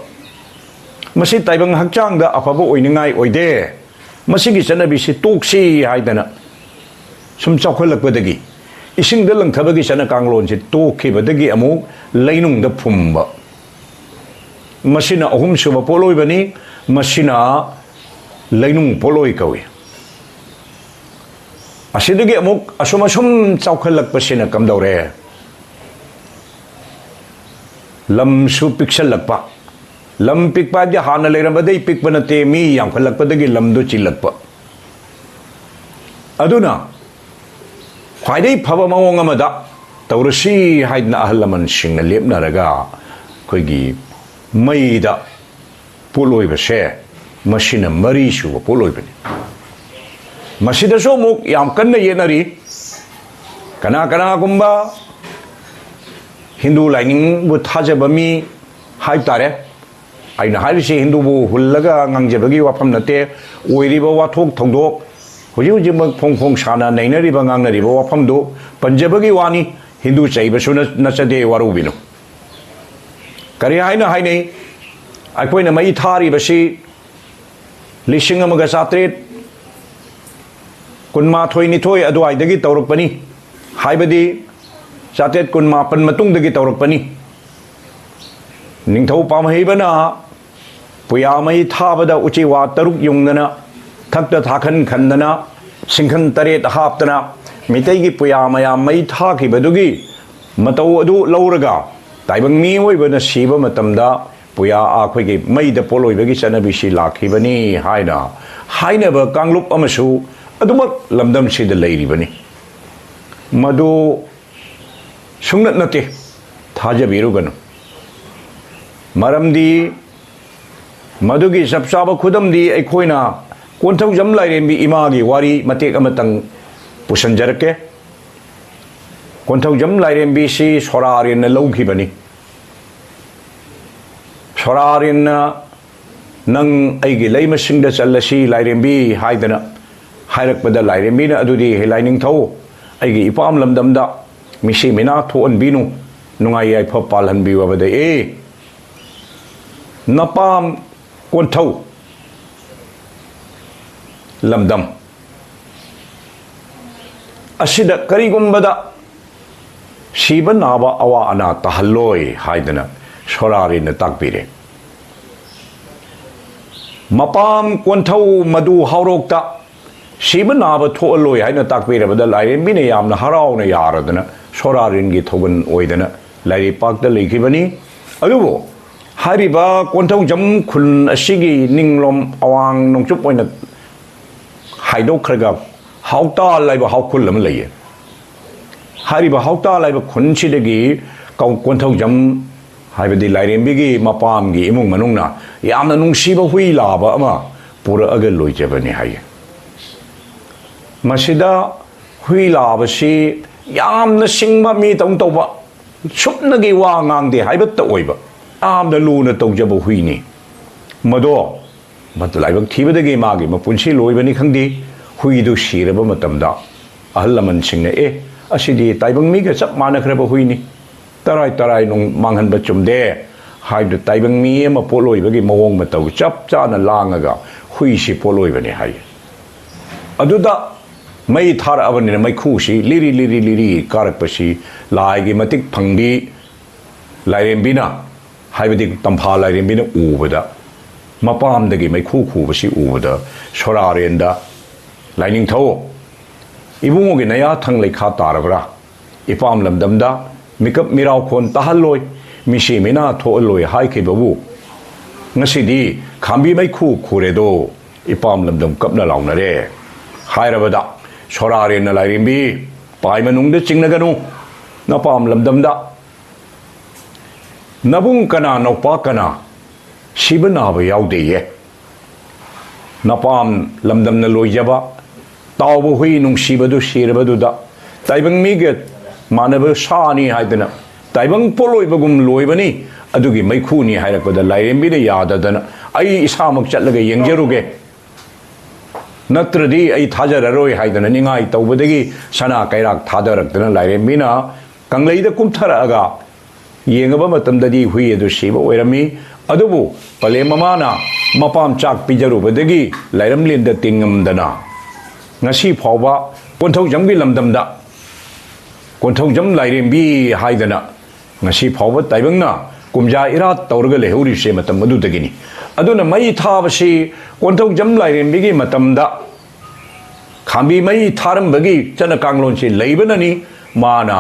ꯃꯁꯤ ꯇꯥꯏꯕꯪ ꯍꯛꯆꯥꯡꯗ ꯑꯐꯕ ꯑꯣꯏꯅꯤꯡꯉꯥꯏ ꯑꯣꯏꯗꯦ꯫ ꯃꯁꯤꯒꯤ ꯆꯠꯅꯕꯤꯁꯤ ꯇꯣꯛꯁꯤ ꯍꯥꯏꯗꯅ ꯁꯨꯝ ꯆꯥꯎꯈꯠꯂꯛꯄꯗꯒꯤ ꯏꯁꯤꯡꯗ ꯂꯪꯊꯕꯒꯤ ꯆꯠꯅ ꯀꯥꯡꯂꯣꯟꯁꯤ ꯇꯣꯛꯈꯤꯕꯗꯒꯤ ꯑꯃꯨꯛ ꯂꯩꯅꯨꯡꯗ ꯐꯨꯝꯕ꯫ ꯃꯁꯤꯅ ꯑꯍꯨꯝꯁꯨꯕ ꯄꯣꯠꯂꯣꯏꯕꯅꯤ꯫ ꯃꯁꯤꯅ ꯂꯩꯅꯨꯡ ꯄꯣꯠꯂꯣꯏ ꯀꯧꯏ꯫ ꯑꯁꯤꯗꯒꯤ ꯑꯃꯨꯛ ꯑꯁꯨꯝ ꯑꯁꯨꯝ ꯆꯥꯎꯈꯠꯂꯛꯄꯁꯤꯅ ꯀꯝꯗꯧꯔꯦ? ꯂꯝꯁꯨ ꯄꯤꯛꯁꯜꯂꯛꯄ꯫ ꯂꯝ ꯄꯤꯛꯄ ꯍꯥꯏꯗꯤ ꯍꯥꯟꯅ ꯂꯩꯔꯝꯕꯗꯩ ꯄꯤꯛꯄ ꯅꯠꯇꯦ, ꯃꯤ ꯌꯥꯝꯈꯠꯂꯛꯄꯗꯒꯤ ꯂꯝꯗꯨ ꯆꯤꯜꯂꯛꯄ꯫ ꯑꯗꯨꯅ ꯈ꯭ꯋꯥꯏꯗꯒꯤ ꯐꯕ ꯃꯑꯣꯡ ꯑꯃꯗ ꯇꯧꯔꯁꯤ ꯍꯥꯏꯗꯅ ꯑꯍꯜ ꯂꯃꯟꯁꯤꯡꯅ ꯂꯦꯞꯅꯔꯒ ꯑꯩꯈꯣꯏꯒꯤ ꯃꯩꯗ ꯄꯣꯠꯂꯣꯏꯕꯁꯦ, ꯃꯁꯤꯅ ꯃꯔꯤꯁꯨꯕ ꯄꯣꯠꯂꯣꯏꯕꯅꯤ꯫ ꯃꯁꯤꯗꯁꯨ ꯑꯃꯨꯛ ꯌꯥꯝ ꯀꯟꯅ ꯌꯦꯠꯅꯔꯤ꯫ ꯀꯅꯥ ꯀꯅꯥꯒꯨꯝꯕ ꯍꯤꯟꯗꯨ ꯂꯥꯏꯅꯤꯡꯕꯨ ꯊꯥꯖꯕ ꯃꯤ ꯍꯥꯏꯕ ꯇꯥꯔꯦ, ꯑꯩꯅ ꯍꯥꯏꯔꯤꯁꯤ ꯍꯤꯟꯗꯨꯕꯨ ꯍꯨꯜꯂꯒ ꯉꯥꯡꯖꯕꯒꯤ ꯋꯥꯐꯝ ꯅꯠꯇꯦ꯫ ꯑꯣꯏꯔꯤꯕ ꯋꯥꯊꯣꯛ ꯊꯧꯗꯣꯛ ꯍꯧꯖꯤꯛ ꯍꯧꯖꯤꯛꯃꯛ ꯐꯣꯡ ꯐꯣꯡ ꯁꯥꯅ ꯅꯩꯅꯔꯤꯕ, ꯉꯥꯡꯅꯔꯤꯕ ꯋꯥꯐꯝꯗꯨ ꯄꯟꯖꯕꯒꯤ ꯋꯥꯅꯤ꯫ ꯍꯤꯟꯗꯨ ꯆꯩꯕꯁꯨ ꯅ-, ꯅꯠꯆꯗꯦ, ꯋꯥꯔꯧꯕꯤꯅꯨ꯫ ꯀꯔꯤ ꯍꯥꯏꯅ ꯍꯥꯏꯅꯩ? ꯑꯩꯈꯣꯏꯅ ꯃꯩ ꯊꯥꯔꯤꯕꯁꯤ ꯂꯤꯁꯤꯡ ꯑꯃꯒ ꯆꯥꯇ꯭ꯔꯦꯠ ꯀꯨꯟꯃꯥꯊꯣꯏ ꯅꯤꯊꯣꯏ ꯑꯗꯨꯋꯥꯏꯗꯒꯤ ꯇꯧꯔꯛꯄꯅꯤ, ꯍꯥꯏꯕꯗꯤ ꯆꯥꯇ꯭ꯔꯦꯠ ꯀꯨꯟꯃꯥꯄꯟ ꯃꯇꯨꯡꯗꯒꯤ ꯇꯧꯔꯛꯄꯅꯤ꯫ ꯅꯤꯡꯊꯧ ꯄꯥꯝꯍꯩꯕꯅ ꯄꯨꯌꯥ ꯃꯩ ꯊꯥꯕꯗ ꯎꯆꯤꯋꯥ ꯇꯔꯨꯛ ꯌꯨꯡꯗꯅ, ꯊꯛꯇ ꯊꯥꯈꯟ ꯈꯟꯗꯅ, ꯁꯤꯡꯈꯟ ꯇꯔꯦꯠ ꯍꯥꯞꯇꯅ, ꯃꯤꯇꯩꯒꯤ ꯄꯨꯌꯥ ꯃꯌꯥꯝ ꯃꯩ ꯊꯥꯈꯤꯕꯗꯨꯒꯤ ꯃꯇꯧ ꯑꯗꯨ ꯂꯧꯔꯒ ꯇꯥꯏꯕꯪ ꯃꯤꯑꯣꯏꯕꯅ ꯁꯤꯕ ꯃꯇꯝꯗ ꯄꯨꯌꯥ ꯑꯩꯈꯣꯏꯒꯤ ꯃꯩꯗ ꯄꯣꯠꯂꯣꯏꯕꯒꯤ ꯆꯠꯅꯕꯤꯁꯤ ꯂꯥꯛꯈꯤꯕꯅꯤ ꯍꯥꯏꯅ ꯍꯥꯏꯅꯕ ꯀꯥꯡꯂꯨꯞ ꯑꯃꯁꯨ ꯑꯗꯨꯃꯛ ꯂꯝꯗꯝꯁꯤꯗ ꯂꯩꯔꯤꯕꯅꯤ꯫ ꯃꯗꯨ ꯁꯨꯡꯅꯠ ꯅꯠꯇꯦ, ꯊꯥꯖꯕꯤꯔꯨꯒꯅꯨ꯫ ꯃꯔꯝꯗꯤ ꯃꯗꯨꯒꯤ ꯆꯞ ꯆꯥꯕ ꯈꯨꯗꯝꯗꯤ ꯑꯩꯈꯣꯏꯅ ꯀꯣꯟꯊꯧꯖꯝ ꯂꯥꯏꯔꯦꯝꯕꯤ ꯏꯃꯥꯒꯤ ꯋꯥꯔꯤ ꯃꯇꯦꯛ ꯑꯃꯇꯪ ꯄꯨꯁꯟꯖꯔꯛꯀꯦ꯫ ꯀꯣꯟꯊꯧꯖꯝ ꯂꯥꯏꯔꯦꯝꯕꯤꯁꯤ ꯁꯣꯔꯥꯔꯦꯟꯅ ꯂꯧꯈꯤꯕꯅꯤ꯫ ꯁꯣꯔꯥꯔꯦꯟꯅ "ꯅꯪ ꯑꯩꯒꯤ ꯂꯩꯃꯁꯤꯡꯗ ꯆꯜꯂꯁꯤ ꯂꯥꯏꯔꯦꯝꯕꯤ" ꯍꯥꯏꯗꯅ ꯍꯥꯏꯔꯛꯄꯗ ꯂꯥꯏꯔꯦꯝꯕꯤꯅ, "ꯑꯗꯨꯗꯤ ꯍꯦ ꯂꯥꯏꯅꯤꯡꯊꯧ, ꯑꯩꯒꯤ ꯏꯄꯥꯝ ꯂꯝꯗꯝꯗ ꯃꯤꯁꯤ ꯃꯤꯅꯥ ꯊꯣꯛꯍꯟꯕꯤꯅꯨ, ꯅꯨꯡꯉꯥꯏ ꯌꯥꯏꯐ ꯄꯥꯜꯍꯟꯕꯤꯌꯨ" ꯍꯥꯏꯕꯗ, "ꯑꯦ, ꯅꯄꯥꯝ ꯀꯣꯟꯊꯧ ꯂꯝꯗꯝ ꯑꯁꯤꯗ ꯀꯔꯤꯒꯨꯝꯕꯗ ꯁꯤꯕ ꯅꯥꯕ ꯑꯋꯥ ꯑꯅꯥ ꯇꯥꯍꯜꯂꯣꯏ" ꯍꯥꯏꯗꯅ ꯁꯣꯔꯥꯔꯦꯟꯅ ꯇꯥꯛꯄꯤꯔꯦ꯫ ꯃꯄꯥꯝ ꯀꯣꯟꯊꯧ ꯃꯗꯨ ꯍꯥꯎꯔꯣꯛꯇ ꯁꯤꯕ ꯅꯥꯕ ꯊꯣꯛꯍꯜꯂꯣꯏ ꯍꯥꯏꯅ ꯇꯥꯛꯄꯤꯔꯕꯗ ꯂꯥꯏꯔꯦꯝꯕꯤꯅ ꯌꯥꯝꯅ ꯍꯔꯥꯎꯅ ꯌꯥꯔꯗꯅ ꯁꯣꯔꯥꯔꯦꯟꯒꯤ ꯊꯧꯒꯜ ꯑꯣꯏꯗꯅ ꯂꯥꯏꯔꯩꯄꯥꯛꯇ ꯂꯩꯈꯤꯕꯅꯤ꯫ ꯑꯗꯨꯕꯨ ꯍꯥꯏꯔꯤꯕ ꯀꯣꯟꯊꯧꯖꯝ ꯈꯨꯟ ꯑꯁꯤꯒꯤ ꯅꯤꯡꯂꯣꯝ ꯑꯋꯥꯡ ꯅꯣꯡꯆꯨꯞ ꯑꯣꯏꯅ ꯍꯥꯏꯗꯣꯛꯈ꯭ꯔꯒ ꯍꯥꯎꯇꯥꯜ ꯍꯥꯏꯕ ꯍꯥꯎꯈꯨꯜ ꯑꯃ ꯂꯩꯌꯦ꯫ ꯍꯥꯏꯔꯤꯕ ꯍꯥꯎꯇꯥꯜ ꯍꯥꯏꯕ ꯈꯨꯟꯁꯤꯗꯒꯤ ꯀꯧ-, ꯀꯣꯟꯊꯧꯖꯝ ꯍꯥꯏꯕꯗꯤ ꯂꯥꯏꯔꯦꯝꯕꯤꯒꯤ ꯃꯄꯥꯝꯒꯤ ꯏꯃꯨꯡ ꯃꯅꯨꯡꯅ ꯌꯥꯝꯅ ꯅꯨꯡꯁꯤꯕ ꯍꯨꯏ ꯂꯥꯕ ꯑꯃ ꯄꯨꯔꯛꯑꯒ ꯂꯣꯏꯖꯕꯅꯤ ꯍꯥꯏꯌꯦ꯫ ꯃꯁꯤꯗ ꯍꯨꯏ ꯂꯥꯕꯁꯤ ꯌꯥꯝꯅ ꯁꯤꯡꯕ, ꯃꯤ ꯇꯧ ꯇꯧꯕ, ꯁꯨꯞꯅꯒꯤ ꯋꯥ ꯉꯥꯡꯗꯦ ꯍꯥꯏꯕꯇ ꯑꯣꯏꯕ, ꯌꯥꯝꯅ ꯂꯨꯅ ꯇꯧꯖꯕ ꯍꯨꯏꯅꯤ꯫ ꯃꯗꯣ ꯃꯗꯨ ꯂꯥꯏꯕꯛ ꯊꯤꯕꯗꯒꯤ ꯃꯥꯒꯤ ꯃꯄꯨꯟꯁꯤ ꯂꯣꯏꯕꯅꯤ ꯈꯪꯗꯦ꯫ ꯍꯨꯏꯗꯨ ꯁꯤꯔꯕ ꯃꯇꯝꯗ ꯑꯍꯜ ꯂꯃꯟꯁꯤꯡꯅ, "ꯑꯦ, ꯑꯁꯤꯗꯤ ꯇꯥꯏꯕꯪ ꯃꯤꯒ ꯆꯞ ꯃꯥꯟꯅꯈ꯭ꯔꯕ ꯍꯨꯏꯅꯤ, ꯇꯔꯥꯏ ꯇꯔꯥꯏ ꯅꯨꯡ ꯃꯥꯡꯍꯟꯕ ꯆꯨꯝꯗꯦ" ꯍꯥꯏꯗꯨꯅ ꯇꯥꯏꯕꯪ ꯃꯤ ꯑꯃ ꯄꯣꯠꯂꯣꯏꯕꯒꯤ ꯃꯑꯣꯡ ꯃꯇꯧ ꯆꯞ ꯆꯥꯅ ꯂꯥꯡꯉꯒ ꯍꯨꯏꯁꯤ ꯄꯣꯠꯂꯣꯏꯕꯅꯤ ꯍꯥꯏ꯫ ꯑꯗꯨꯗ ꯃꯩ ꯊꯥꯔꯛꯑꯕꯅꯤꯅ ꯃꯩꯈꯨꯁꯤ ꯂꯤꯔꯤ ꯂꯤꯔꯤ ꯂꯤꯔꯤ ꯀꯥꯔꯛꯄꯁꯤ ꯂꯥꯏꯒꯤ ꯃꯇꯤꯛ ꯐꯪꯕꯤ ꯂꯥꯏꯔꯦꯝꯕꯤꯅ, ꯍꯥꯏꯕꯗꯤ ꯇꯝꯐꯥ ꯂꯥꯏꯔꯦꯝꯕꯤꯅ ꯎꯕꯗ, ꯃꯄꯥꯝꯗꯒꯤ ꯃꯩꯈꯨ ꯈꯨꯕꯁꯤ ꯎꯕꯗ ꯁꯣꯔꯥꯔꯦꯟꯗ, "ꯂꯥꯏꯅꯤꯡꯊꯧ, ꯏꯕꯨꯡꯉꯣꯒꯤ ꯅꯌꯥ ꯊꯪ ꯂꯩꯈꯥ ꯇꯥꯔꯕ꯭ꯔꯥ? ꯏꯄꯥꯝ ꯂꯝꯗꯝꯗ ꯃꯤꯀꯞ ꯃꯤꯔꯥꯎꯈꯣꯟ ꯇꯥꯍꯜꯂꯣꯏ, ꯃꯤꯁꯤ ꯃꯤꯅꯥ ꯊꯣꯛꯍꯜꯂꯣꯏ ꯍꯥꯏꯈꯤꯕꯕꯨ ꯉꯁꯤꯗꯤ ꯈꯥꯝꯕꯤ ꯃꯩꯈꯨ ꯈꯨꯔꯦꯗꯣ, ꯏꯄꯥꯝ ꯂꯝꯗꯝ ꯀꯞꯅ ꯂꯥꯎꯅꯔꯦ" ꯍꯥꯏꯔꯕꯗ ꯁꯣꯔꯥꯔꯦꯟꯅ, "ꯂꯥꯏꯔꯦꯝꯕꯤ, ꯄꯥꯏ ꯃꯅꯨꯡꯗ ꯆꯤꯡꯅꯒꯅꯨ, ꯅꯄꯥꯝ ꯂꯝꯗꯝꯗ ꯅꯕꯨꯡ ꯀꯅꯥ, ꯅꯧꯄꯥ ꯀꯅꯥ, ꯁꯤꯕ ꯅꯥꯕ ꯌꯥꯎꯗꯦꯌꯦ꯫ ꯅꯄꯥꯝ ꯂꯝꯗꯝꯅ ꯂꯣꯏꯖꯕ ꯇꯥꯎꯕ ꯍꯨꯏ ꯅꯨꯡꯁꯤꯕꯗꯨ ꯁꯤꯔꯕꯗꯨꯗ ꯇꯥꯏꯕꯪ ꯃꯤꯒ ꯃꯥꯟꯅꯕ ꯁꯥꯅꯤ ꯍꯥꯏꯗꯅ ꯇꯥꯏꯕꯪ ꯄꯣꯠꯂꯣꯏꯕꯒꯨꯝ ꯂꯣꯏꯕꯅꯤ, ꯑꯗꯨꯒꯤ ꯃꯩꯈꯨꯅꯤ" ꯍꯥꯏꯔꯛꯄꯗ ꯂꯥꯏꯔꯦꯝꯕꯤꯅ ꯌꯥꯗꯗꯅ, "ꯑꯩ ꯏꯁꯥꯃꯛ ꯆꯠꯂꯒ ꯌꯦꯡꯖꯔꯨꯒꯦ" ꯅꯠꯇ꯭ꯔꯗꯤ ꯑꯩ ꯊꯥꯖꯔꯔꯣꯏ" ꯍꯥꯏꯗꯅ ꯅꯤꯡꯉꯥꯏ ꯇꯧꯕꯗꯒꯤ ꯁꯅꯥ ꯀꯩꯔꯥꯛ ꯊꯥꯗꯔꯛꯇꯅ ꯂꯥꯏꯔꯦꯝꯕꯤꯅ ꯀꯪꯂꯩꯗ ꯀꯨꯝꯊꯔꯛꯑꯒ ꯌꯦꯡꯉꯕ ꯃꯇꯝꯗꯗꯤ ꯍꯨꯏ ꯑꯗꯨ ꯁꯤꯕ ꯑꯣꯏꯔꯝꯃꯤ꯫ ꯑꯗꯨꯕꯨ ꯄꯂꯦꯝ ꯃꯃꯥꯅ ꯃꯄꯥꯝ ꯆꯥꯛ ꯄꯤꯖꯔꯨꯕꯗꯒꯤ ꯂꯥꯏꯔꯝꯂꯦꯟꯗ ꯇꯤꯟꯉꯝꯗꯅ ꯉꯁꯤ ꯐꯥꯎꯕ ꯀꯣꯟꯊꯧꯖꯝꯒꯤ ꯂꯝꯗꯝꯗ ꯀꯣꯟꯊꯧꯖꯝ ꯂꯥꯏꯔꯦꯝꯕꯤ ꯍꯥꯏꯗꯅ ꯉꯁꯤ ꯐꯥꯎꯕ ꯇꯥꯏꯕꯪꯅ ꯀꯨꯝꯖꯥ ꯏꯔꯥꯠ ꯇꯧꯔꯒ ꯂꯩꯍꯧꯔꯤꯕꯁꯦ ꯃꯇꯝ ꯑꯗꯨꯗꯒꯤꯅꯤ꯫ ꯑꯗꯨꯅ ꯃꯩ ꯊꯥꯕꯁꯤ ꯀꯣꯟꯊꯧꯖꯝ ꯂꯥꯏꯔꯦꯝꯕꯤꯒꯤ ꯃꯇꯝꯗ ꯈꯥꯝꯕꯤ ꯃꯩ ꯊꯥꯔꯝꯕꯒꯤ ꯆꯠꯅ ꯀꯥꯡꯂꯣꯟꯁꯤ ꯂꯩꯕꯅꯅꯤ ꯃꯥꯅ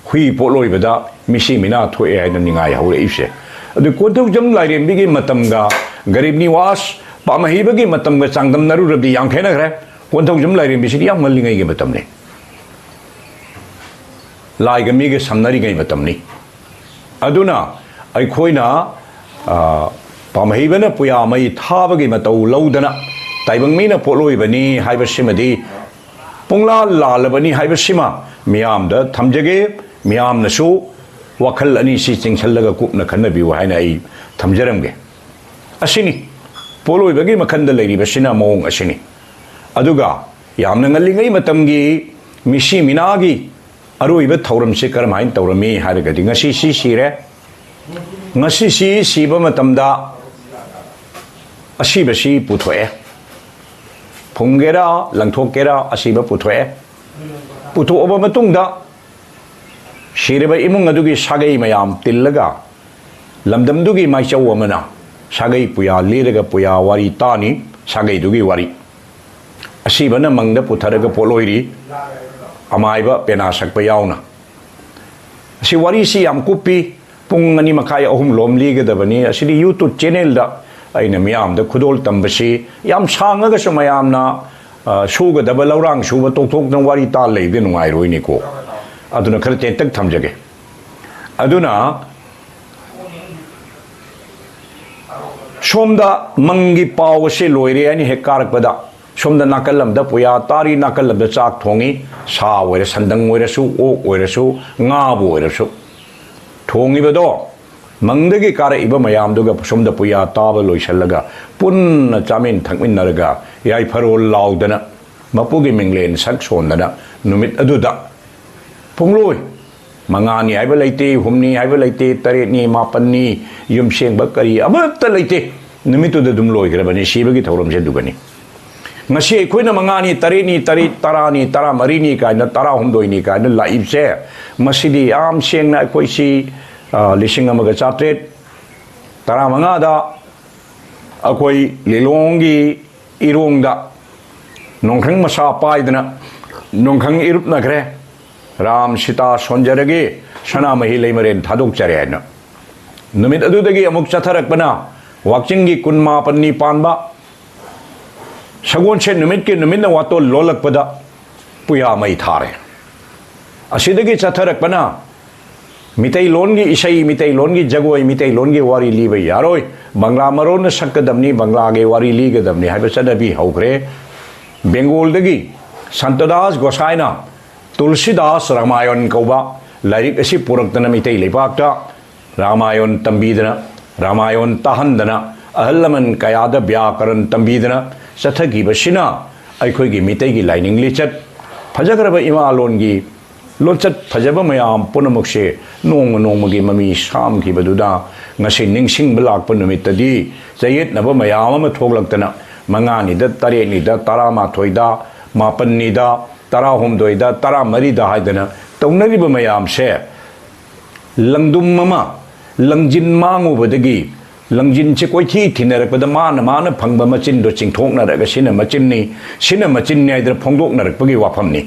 ꯍꯨꯏ ꯄꯣꯠꯂꯣꯏꯕꯗ ꯃꯤꯁꯤ ꯃꯤꯅꯥ ꯊꯣꯛꯑꯦ ꯍꯥꯏꯅ ꯅꯤꯡꯉꯥꯏ ꯍꯧꯔꯛꯏꯕꯁꯦ꯫ ꯑꯗꯨ ꯀꯣꯟꯊꯧꯖꯝ ꯂꯥꯏꯔꯦꯝꯕꯤꯒꯤ ꯃꯇꯝꯒ ꯒꯔꯤꯕ ꯅꯤꯋꯥꯁ ꯄꯥꯝꯍꯩꯕꯒꯤ ꯃꯇꯝꯒ ꯆꯥꯡꯗꯝꯅꯔꯨꯔꯕꯗꯤ ꯌꯥꯝ ꯈꯦꯠꯅꯈ꯭ꯔꯦ꯫ ꯀꯣꯟꯊꯧꯖꯝ ꯂꯥꯏꯔꯦꯝꯕꯤꯁꯤꯗꯤ ꯌꯥꯝ ꯉꯜꯂꯤꯉꯩꯒꯤ ꯃꯇꯝꯅꯤ꯫ ꯂꯥꯏꯒ ꯃꯤꯒ ꯁꯝꯅꯔꯤꯉꯩ ꯃꯇꯝꯅꯤ꯫ ꯑꯗꯨꯅ ꯑꯩꯈꯣꯏꯅ, ꯑ, ꯄꯥꯝꯍꯩꯕꯅ ꯄꯨꯌꯥ ꯃꯩ ꯊꯥꯕꯒꯤ ꯃꯇꯧ ꯂꯧꯗꯅ ꯇꯥꯏꯕꯪ ꯃꯤꯅ ꯄꯣꯠꯂꯣꯏꯕꯅꯤ ꯍꯥꯏꯕꯁꯤꯃꯗꯤ ꯄꯨꯡꯂꯥ ꯂꯥꯜꯂꯕꯅꯤ ꯍꯥꯏꯕꯁꯤꯃ ꯃꯤꯌꯥꯝꯗ ꯊꯝꯖꯒꯦ꯫ ꯃꯤꯌꯥꯝꯅꯁꯨ ꯋꯥꯈꯜ ꯑꯅꯤꯁꯤ ꯆꯤꯡꯁꯜꯂꯒ ꯀꯨꯞꯅ ꯈꯟꯅꯕꯤꯌꯨ ꯍꯥꯏꯅ ꯑꯩ ꯊꯝꯖꯔꯝꯒꯦ꯫ ꯑꯁꯤꯅꯤ ꯄꯣꯠꯂꯣꯏꯕꯒꯤ ꯃꯈꯜꯗ ꯂꯩꯔꯤꯕꯁꯤꯅ ꯃꯑꯣꯡ ꯑꯁꯤꯅꯤ꯫ ꯑꯗꯨꯒ ꯌꯥꯝꯅ ꯉꯜꯂꯤꯉꯩ ꯃꯇꯝꯒꯤ ꯃꯤꯁꯤ ꯃꯤꯅꯥꯒꯤ ꯑꯔꯣꯏꯕ ꯊꯧꯔꯝꯁꯤ ꯀꯔꯝꯍꯥꯏꯅ ꯇꯧꯔꯝꯃꯤ ꯍꯥꯏꯔꯒꯗꯤ, ꯉꯁꯤ ꯁꯤ ꯁꯤꯔꯦ, ꯉꯁꯤ ꯁꯤ ꯁꯤꯕ ꯃꯇꯝꯗ ꯑꯁꯤꯕꯁꯤ ꯄꯨꯊꯣꯛꯑꯦ, ꯐꯨꯝꯒꯦꯔꯥ ꯂꯪꯊꯣꯛꯀꯦꯔꯥ ꯑꯁꯤꯕ ꯄꯨꯊꯣꯛꯑꯦ꯫ ꯄꯨꯊꯣꯛꯑꯕ ꯃꯇꯨꯡꯗ ꯁꯤꯔꯕ ꯏꯃꯨꯡ ꯑꯗꯨꯒꯤ ꯁꯥꯒꯩ ꯃꯌꯥꯝ ꯇꯤꯜꯂꯒ ꯂꯝꯗꯝꯗꯨꯒꯤ ꯃꯥꯏꯆꯧ ꯑꯃꯅ ꯁꯥꯒꯩ ꯄꯨꯌꯥ ꯂꯤꯔꯒ ꯄꯨꯌꯥ ꯋꯥꯔꯤ ꯇꯥꯅꯤ꯫ ꯁꯥꯒꯩꯗꯨꯒꯤ ꯋꯥꯔꯤ ꯑꯁꯤꯕꯅ ꯃꯪꯗ ꯄꯨꯊꯔꯒ ꯄꯣꯠꯂꯣꯏꯔꯤ, ꯑꯃꯥꯏꯕ ꯄꯦꯅꯥ ꯁꯛꯄ ꯌꯥꯎꯅ꯫ ꯑꯁꯤ ꯋꯥꯔꯤꯁꯤ ꯌꯥꯝ ꯀꯨꯞꯄꯤ, ꯄꯨꯡ ꯑꯅꯤ ꯃꯈꯥꯏ ꯑꯍꯨꯝ ꯂꯣꯝ ꯂꯤꯒꯗꯕꯅꯤ꯫ ꯑꯁꯤꯗꯤ YouTube channelꯗ ꯑꯩꯅ ꯃꯤꯌꯥꯝꯗ ꯈꯨꯗꯣꯜ ꯇꯝꯕꯁꯤ ꯌꯥꯝ ꯁꯥꯡꯉꯒꯁꯨ ꯃꯌꯥꯝꯅ, ꯑ, ꯁꯨꯒꯗꯕ ꯂꯧꯔꯥꯡ ꯁꯨꯕ ꯇꯣꯛꯊꯣꯛꯇꯅ ꯋꯥꯔꯤ ꯇꯥ ꯂꯩꯕꯗꯤ ꯅꯨꯡꯉꯥꯏꯔꯣꯏꯅꯤꯀꯣ꯫ ꯑꯗꯨꯅ ꯈꯔ ꯇꯦꯟꯇꯛ ꯊꯝꯖꯒꯦ꯫ ꯑꯗꯨꯅ ꯁꯣꯝꯗ ꯃꯪꯒꯤ ꯄꯥꯎ ꯑꯁꯤ ꯂꯣꯏꯔꯦ ꯍꯥꯏꯅ ꯍꯦꯛ ꯀꯥꯔꯛꯄꯗ, ꯁꯣꯝꯗ ꯅꯥꯀꯜ ꯑꯃꯗ ꯄꯨꯌꯥ ꯇꯥꯔꯤ, ꯅꯥꯀꯜ ꯑꯃꯗ ꯆꯥꯛ ꯊꯣꯡꯉꯤ꯫ ꯁꯥ ꯑꯣꯏꯔ, ꯁꯟꯗꯪ ꯑꯣꯏꯔꯁꯨ, ꯑꯣꯛ ꯑꯣꯏꯔꯁꯨ, ꯉꯥꯕꯨ ꯑꯣꯏꯔꯁꯨ, ꯊꯣꯡꯉꯤꯕꯗꯣ ꯃꯪꯗꯒꯤ ꯀꯥꯔꯛꯏꯕ ꯃꯌꯥꯝꯗꯨꯒ ꯁꯣꯝꯗ ꯄꯨꯌꯥ ꯇꯥꯕ ꯂꯣꯏꯁꯤꯜꯂꯒ ꯄꯨꯟꯅ ꯆꯥꯃꯤꯟ ꯊꯛꯃꯤꯟꯅꯔꯒ ꯌꯥꯏꯐꯔꯣꯜ ꯂꯥꯎꯗꯅ ꯃꯄꯨꯒꯤ ꯃꯤꯡꯂꯦꯟ ꯁꯛ ꯁꯣꯟꯗꯅ ꯅꯨꯃꯤꯠ ꯑꯗꯨꯗ ꯄꯨꯡꯂꯣꯏ ꯃꯉꯥꯅꯤ ꯍꯥꯏꯕ ꯂꯩꯇꯦ, ꯍꯨꯝꯅꯤ ꯍꯥꯏꯕ ꯂꯩꯇꯦ, ꯇꯔꯦꯠꯅꯤ, ꯃꯥꯄꯟꯅꯤ, ꯌꯨꯝꯁꯦꯡꯕ ꯀꯔꯤ ꯑꯃꯠꯇ ꯂꯩꯇꯦ꯫ ꯅꯨꯃꯤꯠꯇꯨꯗ ꯑꯗꯨꯝ ꯂꯣꯏꯈ꯭ꯔꯕꯅꯤ ꯁꯤꯕꯒꯤ ꯊꯧꯔꯝꯁꯦ꯫ ꯑꯗꯨꯒꯅꯤ ꯉꯁꯤ ꯑꯩꯈꯣꯏꯅ ꯃꯉꯥꯅꯤ, ꯇꯔꯦꯠꯅꯤ, ꯇꯔꯦꯠ, ꯇꯔꯥꯅꯤ, ꯇꯔꯥꯃꯔꯤꯅꯤ ꯀꯥꯏꯅ, ꯇꯔꯥꯍꯨꯝꯗꯣꯏꯅꯤ ꯀꯥꯏꯅ ꯂꯥꯛꯏꯕꯁꯦ, ꯃꯁꯤꯗꯤ ꯌꯥꯝ ꯁꯦꯡꯅ ꯑꯩꯈꯣꯏꯁꯤ, ꯑ, ꯂꯤꯁꯤꯡ ꯑꯃꯒ ꯆꯥꯇ꯭ꯔꯦꯠ ꯇꯔꯥꯃꯉꯥꯗ ꯑꯩꯈꯣꯏ ꯂꯤꯂꯣꯡꯒꯤ ꯏꯔꯣꯡꯗ ꯅꯣꯡꯈꯪ ꯃꯁꯥ ꯄꯥꯏꯗꯅ ꯅꯣꯡꯈꯪ ꯏꯔꯨꯞꯅꯈ꯭ꯔꯦ꯫ ꯔꯥꯝ ꯁꯤꯇꯥ ꯁꯣꯟꯖꯔꯒꯦ, ꯁꯅꯥꯃꯍꯤ ꯂꯩꯃꯔꯦꯟ ꯊꯥꯗꯣꯛꯆꯔꯦ ꯍꯥꯏꯅ꯫ ꯅꯨꯃꯤꯠ ꯑꯗꯨꯗꯒꯤ ꯑꯃꯨꯛ ꯆꯠꯊꯔꯛꯄꯅ ꯋꯥꯛꯆꯤꯡꯒꯤ ꯀꯨꯟ ꯃꯥꯄꯟꯅꯤ ꯄꯥꯟꯕ ꯁꯒꯣꯜꯁꯦꯟ ꯅꯨꯃꯤꯠꯀꯤ ꯅꯨꯃꯤꯠꯅ ꯋꯥꯇꯣꯜ ꯂꯣꯜꯂꯛꯄꯗ ꯄꯨꯌꯥ ꯃꯩ ꯊꯥꯔꯦ꯫ ꯑꯁꯤꯗꯒꯤ ꯆꯠꯊꯔꯛꯄꯅ ꯃꯤꯇꯩꯂꯣꯟꯒꯤ ꯏꯁꯩ, ꯃꯤꯇꯩꯂꯣꯟꯒꯤ ꯖꯒꯣꯏ, ꯃꯤꯇꯩꯂꯣꯟꯒꯤ ꯋꯥꯔꯤ ꯂꯤꯕ ꯌꯥꯔꯣꯏ, ꯕꯪꯒ꯭ꯂꯥ ꯃꯔꯣꯟꯅ ꯁꯛꯀꯗꯕꯅꯤ, ꯕꯪꯒ꯭ꯂꯥꯒꯤ ꯋꯥꯔꯤ ꯂꯤꯒꯗꯕꯅꯤ ꯍꯥꯏꯕ ꯆꯠꯅꯕꯤ ꯍꯧꯈ꯭ꯔꯦ꯫ ꯕꯦꯡꯒꯣꯜꯗꯒꯤ ꯁꯟꯇꯗꯥꯁ ꯒꯣꯁꯥꯏꯅ ꯇꯨꯜꯁꯤꯗꯥꯁ ꯔꯥꯃꯥꯌꯟ ꯀꯧꯕ ꯂꯥꯏꯔꯤꯛ ꯑꯁꯤ ꯄꯨꯔꯛꯇꯅ ꯃꯤꯇꯩ ꯂꯩꯕꯥꯛꯇ ꯔꯥꯃꯥꯌꯟ ꯇꯝꯕꯤꯗꯅ, ꯔꯥꯃꯥꯌꯟ ꯇꯥꯍꯟꯗꯅ, ꯑꯍꯜ ꯂꯃꯟ ꯀꯌꯥꯗ ꯕ꯭ꯌꯥꯀꯔꯟ ꯇꯝꯕꯤꯗꯅ ꯆꯠꯊꯈꯤꯕꯁꯤꯅ ꯑꯩꯈꯣꯏꯒꯤ ꯃꯤꯇꯩꯒꯤ ꯂꯥꯏꯅꯤꯡ ꯂꯤꯆꯠ, ꯐꯖꯈ꯭ꯔꯕ ꯏꯃꯥꯂꯣꯟꯒꯤ ꯂꯣꯟꯆꯠ ꯐꯖꯕ ꯃꯌꯥꯝ ꯄꯨꯝꯅꯃꯛꯁꯦ ꯅꯣꯡꯃ ꯅꯣꯡꯃꯒꯤ ꯃꯃꯤ ꯁꯥꯝꯈꯤꯕꯗꯨꯗ ꯉꯁꯤ ꯅꯤꯡꯁꯤꯡꯕ ꯂꯥꯛꯄ ꯅꯨꯃꯤꯠꯇꯗꯤ ꯆꯌꯦꯠꯅꯕ ꯃꯌꯥꯝ ꯑꯃ ꯊꯣꯛꯂꯛꯇꯅ ꯃꯉꯥꯅꯤꯗ, ꯇꯔꯦꯠꯅꯤꯗ, ꯇꯔꯥꯃꯥꯊꯣꯏꯗ, ꯃꯥꯄꯟꯅꯤꯗ, ꯇꯔꯥꯍꯨꯝꯗꯣꯏꯗ, ꯇꯔꯥꯃꯔꯤꯗ ꯍꯥꯏꯗꯅ ꯇꯧꯅꯔꯤꯕ ꯃꯌꯥꯝꯁꯦ ꯂꯪꯗꯨꯝ ꯑꯃ ꯂꯪꯖꯤꯟ ꯃꯥꯡꯉꯨꯕꯗꯒꯤ ꯂꯪꯖꯤꯟꯁꯦ ꯀꯣꯏꯊꯤ ꯊꯤꯅꯔꯛꯄꯗ ꯃꯥꯅ ꯃꯥꯅ ꯐꯪꯕ ꯃꯆꯤꯟꯗꯣ ꯆꯤꯡꯊꯣꯛꯅꯔꯒ ꯁꯤꯅ ꯃꯆꯤꯟꯅꯤ, ꯁꯤꯅ ꯃꯆꯤꯟꯅꯤ ꯍꯥꯏꯗꯅ ꯐꯣꯡꯗꯣꯛꯅꯔꯛꯄꯒꯤ ꯋꯥꯐꯝꯅꯤ꯫